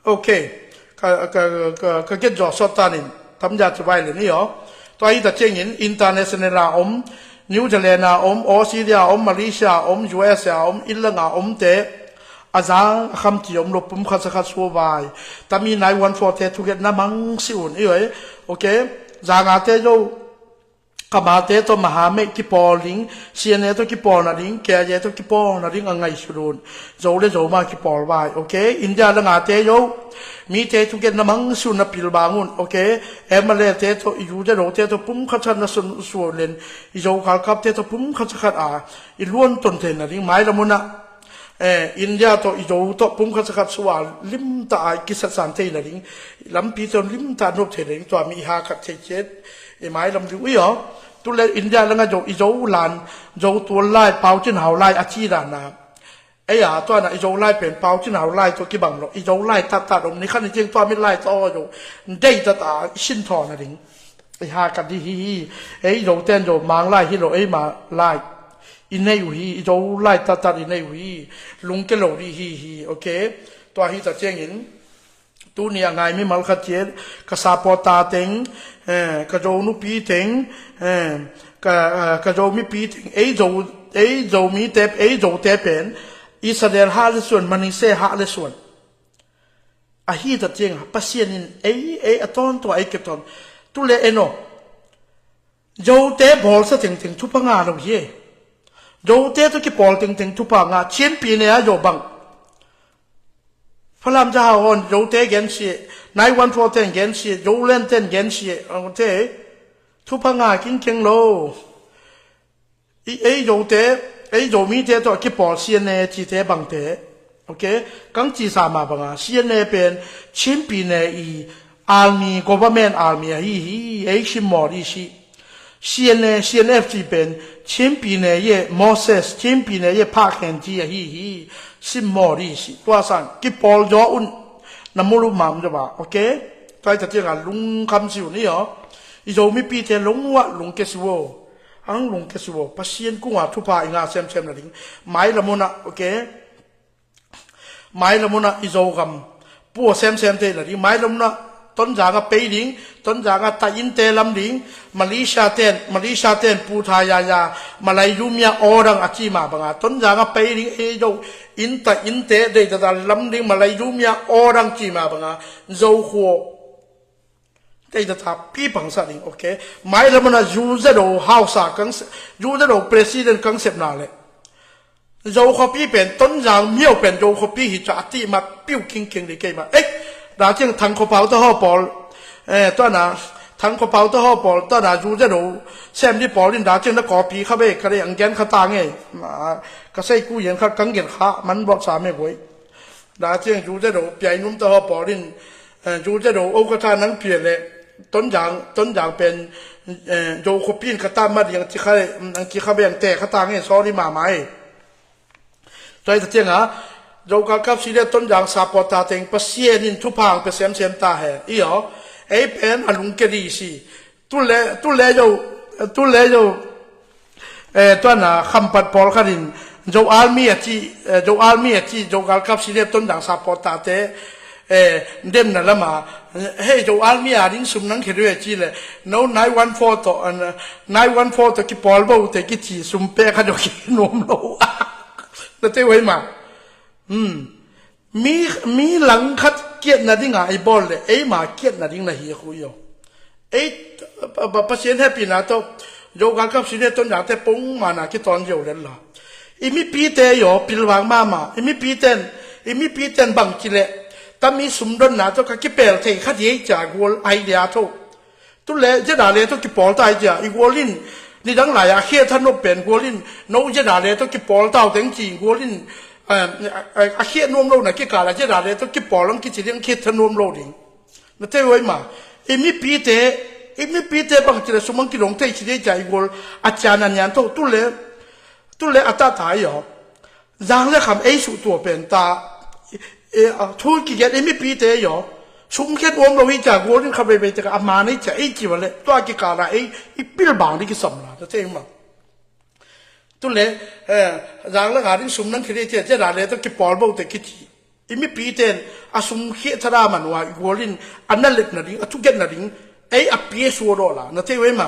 Okay. Ka, ka, ka, ka get zawh sawt tanin tamza ci vai le ni aw. Tua hi ta ciangin international a om New Zealand a om Australia a om Malaysia a om U S A a om inlanga omte a zang a khamci om lo pumkhat sakhat suavai tami nai one four te thugetna mangsi un i oi. Okay. Zangate zo Kamate tawh maha meih kipawl ding, C N A tawh kipawlna ding, K I A tawh kipawlna ding a ngaihsut un. Zo le zo mah kipawl vai, okay? India le ngate zo. Mite thugen na mang sun na pilbang un, okay? M L A te tawh, U Z O te tawh pumkhat khat na sun suah len, i zo khalkapte tawh pumkhat khat a i luan ton theihna ding mailam unah. Eh, India tawh i zo tawh pumkhat sakhat suah limtah a i kisatsan theihna ding, lampi tawh limtah nop theihna ding tua mi i hakhat thei ciat i mailam ding ui aw. Tule India langa zo i zo lan zo tual lai paucin hau lai a ci dana. Ei a tuana i zo lai pen paucin hau lai tawh kibang lo i zo lai tattat om ni khan i cing tua mi lai tawh aw zo dei tata i sin thawna ding. I hakhat dih hi hi. Ei zo ten zo mang lai hi lo ei ma lai i nei uh hi, i zo lai tattat i nei uh hi. Lungke lo dih hi hi, okay. Tua hi ta ciangin tuni a ngai mi malkhat ciat ka sapawta teng, eh, ka zo nupi teng, eh, ka, eh, ka zo mipi teng ei zo, ei zo mite ei zote pen Israel hah le suan Manasseh hah le suan. Ahi ta cianga Pasian in ei ei a tawntung a ei kep tawn. Tule en aw. Zote bawlsa tengteng thupha nga lo hi e. Zote tawh kipawl tengteng thupha nga cianpi ne a zo bang. Falam za hau hon zote gensi e. Nai one four ten gensi e. Zolen ten gensi e. Aute thupha nga kingkeng lo. I ei zote Ei Zomite tawh kipawl C N A cite bangte, okay, kang cisa mah banga C N A pen Chin pyine i army, government army ahi hi. Ei simmawh dih sih. C N A, C N F ci pen Chin pyine ye Moses, Chin pyine ye Phakhen ci ahi hi. Simmawh dih sih. Tua sang kipawl zaw un. Na mulup mah um zaw ba, okay? Tua hi ta cianga lungkham si un i aw. I Zo mipite lungua lungke si vo. Ang lungke si vo. Pasian kunga thupha i ngah semsem nading. Mailam unah, okay? Mailam unah i Zogam pua semsem te nading. Mailam unah Tonzang a pei ding, Tonzang a tai innte lam ding, Malaysia ten, Malaysia ten pu tha ya ya, malai zumia aw dang a ci mah banga Tonzang a pei ding, ei Zo inn tai innte deidada lam ding, malai zumia aw dang ci mah banga Zo khua deidada pi pangsa ding, okay? Mailam unah Zu Zedo hausa kang se-, Zu Zedo president kang sepna le Zo khuapi pen, Tonzang miau pen Zo khuapi hi ca a ti mat piu kingking dih kei mah. Ei, da ciang Thang Khua Pau ta haw pawl. Eh, tua na, Thang Khua Pau ta haw pawl, tua na Zu Zedo sem dih pawl in da ciang na kawpi kha ve, ka dei ang gen kha ta ngei. Ma, ka sei ku yen kha, kang gen kha, man bawk sa me guai. Da ciang Zu Zedo, piai num ta haw pawl in, eh, Zu Zedo, o ka ta nang pia le, Tonzang, Tonzang pen, eh, Zo khuapi in ka ta mat ding, ang ci kha, ang ci kha ve ang te kha ta ngei, sorry mama ei. Tua hi ta cianga, Zo galkap si le Tonzang supporter teng Pasian in thupha ang pe semsem ta hen. I aw, ei pen a lungke dih si. Tu le, tu le Zo, tu le Zo, eh, tua na khampat pawlkhat in Zo army a ci, eh, Zo army a ci, Zo galkap si le Tonzang supporter te, eh, demna lama, hei Zo army a ding sum nang khia dih a ci le, no nine one four tawh, eh, nine one four tawh kipawl bo te kici sum pek kha dok nuam lo. Na te wei ma. Hmm. Mi, mi langkhat kiatna dinga i bawl le, eima kiatna ding na hi a khu i aw. Ei, pa, pa, Pasian hehpihna tawh, Zo galkap si le Tonzangte pongmana kitawn zio len la. I mipite i aw, pilvang mama, i mipiten, i mipiten bang ci le, tami sumdonna tawh ka kipel thei kha dih ei cia gual idea tho. Tu le, zeda le tawh kipawl ta i cia, i gual in, nidang lai-a a khiat thanop pen gual in, no zeda le tawh kipawl tau teng ci, gual in, eh, a, a, a khiat nuam lo na kikal a, zeda le tawh kipawl ang kici ding, khiat thanuam lo ding. Na te wei ma, i mipite, i mipite bang ci le sum ang kidong thei ci ding cia, i gual, a cia na nian tho, tu le, tu le a ta ta i aw. Zang le kham ei suh tua pen ta, e, a, thu kigen ei mipite i aw. Sum khen uam lo hi cia gual in kha veivei teka a man ei cia ei ci va le. Tua kikala ei, i pilbang dih kisam la, ta te ma. Tu le, eh, zang le kha ding sum nang khia dih cia, cia da le tawh kipawl bo te kici. I mipiten, a sum khia thada man ua, i gual in, a na lep nading, a thuget nading, ei a pia suaw daw la, na te wei ma.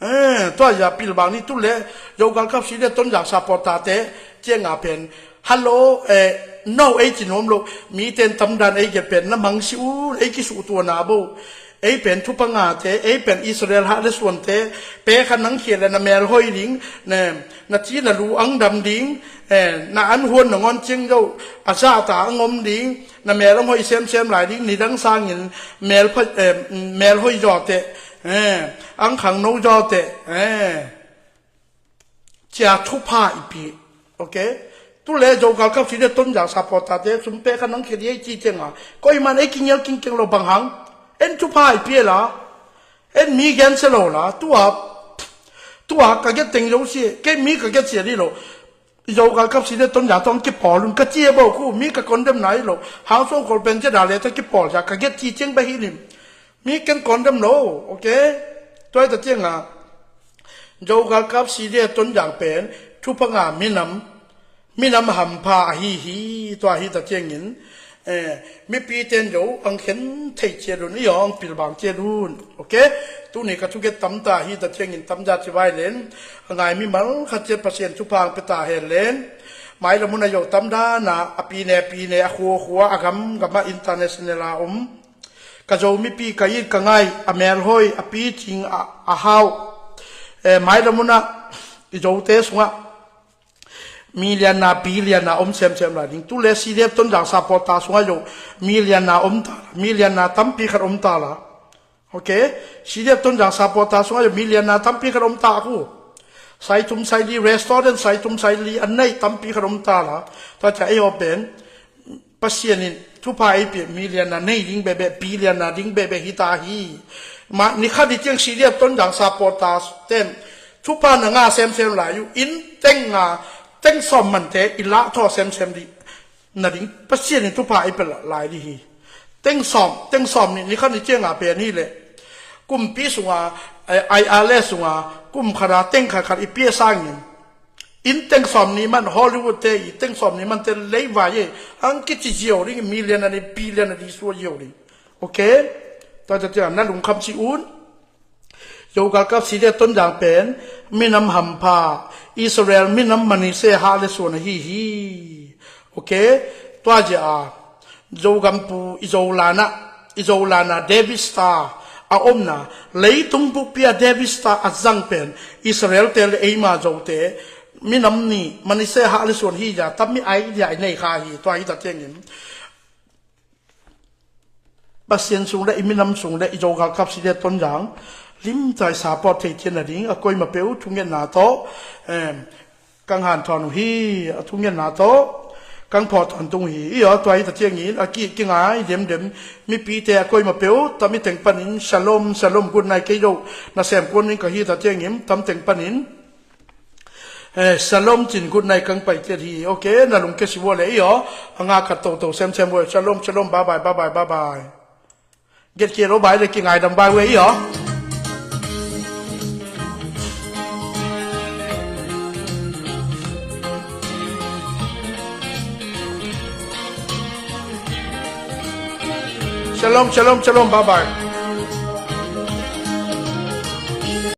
Eh, tua ya pilbang ni tu le, Zo galkap si le Tonzang supporter te, cianga pen, hello, eh, no, ei ci nuam lo, miten tamdan ei gen pen, na mangsi u, ei kisuh tua na bo, ei pen thupha ngate, ei pen Israel hah le suante, pe kha nang khia le na mel hoi ding, ne, na ci na lu ang dam ding, eh, na an huan na ngon ciang zo, a zahta ang om ding, na mel ang hoi semsem lai ding, nidang sangin mel pha-, eh, mel hoi zawte, eh, ang khang no zawte, eh, cia thupha i pi. Okay? Tu le Zo galkap si le Tonzang supporter te, sum pe kha nang khia dih ei ci cianga. Koi man ei kingial kingkeng lo bang hang. En thupha i pi la. En mi gen se lo la. Tua, tua ka get teng lo si. Kei mi ka get sia dih lo. Zo galkap si le Tonzang tawh kipawl un ka ci a bo khu, mi ka condemn na hi lo. Hang song kol pen zeda le tawh kipawl cia ka get ci ciang ba hi lim. Mi ken condemn lo, okay? Tua hi ta cianga, Zo galkap si le Tonzang pen, thupha nga minam, minam hampha ahi hi, tua hi ta ciangin, eh, mipiten zo ang khen thei ciat un, i aw ang pilbang ciat un, okay? Tuni ka thuget tamta hi ta ciangin tamza ci vai len, a ngai mimal khat ciat Pasian thupha ang pe ta hen len, mailam un a zo tamdana, a pine pine, a khua khua, a gam gama international a om, ka Zo mipi ka it ka ngai, a melhoi, a picing, a, a hau, eh, mailam un a, i Zote sungah, mi lianna, pi lianna om semsem lai ding. Tu le C D F Tonzang supporter sungah zo, mi lianna om ta la, mi lianna tampi khat om ta la. Okay? C D F Tonzang supporter sungah zo, mi lianna tampi khat om ta khu. Sai thum sai li, restaurant sai thum sai li a nei tampi khat om ta la. Tua ciang ei aw pen Pasian in thupha ei piak mi lian a nei ding bebe, pi lian a ding bebe hi ta hi. Ma, ni khat ni ciang si lian ton dang sa pawt ta ten thupha na nga semsem lai uh, inn teng nga, teng sawm mante i lah thaw semsem dih. Na ding Pasian in thupha i pia lai dih hi. Teng sawm, teng sawm nih, ni khat ni ciang a pen hi leh kumpi sunga, eh, I R S sunga kum khat a teng khat khat i pia sangin, inn teng sawm nih man, Hollywood te i teng sawm nih man te leivai e, ang kici ziau ding, million a ni billion a ni sua ziau ding. Ok? Tua ciang na lungkham ci un. Zo galkap si le ton dang pen minam hampha, Israel minam Manasseh hah le suan ahi hi. Ok? Tua zia a Zogam pu i Zolan ah, i Zolan ah David Star a omna, leitung bukpi ah David Star a zang pen Israel te le eima Zote minam nih Manasseh hah le suan hi zia tam mi ai dia i nei kha hi. Tua hi ta ciangin Pasian sung le i minam sung le i Zo galkap si le ton dang limtai sa pawt thei thian na ding a koima peuh thungetna tawh, em, kang hanthawn uh hi. A thungetna tawh kang phawh tawntung uh hi. I aw, tua hi ta ciangin a ki, kingai demdem mipite a koima peuh tam i teng panin shalom, shalom, good night, kei do na sem kuan in ka hi ta ciangin tam teng panin Eh, shalom cin good night kang pai tiat hi. Ok, na lungkia si vua le i aw. A nga khat toto semsem vua. Shalom, shalom, bye bye, bye bye, bye bye. Get kia lo bye le kingaidam bye vua i aw. Shalom, shalom, shalom, bye bye.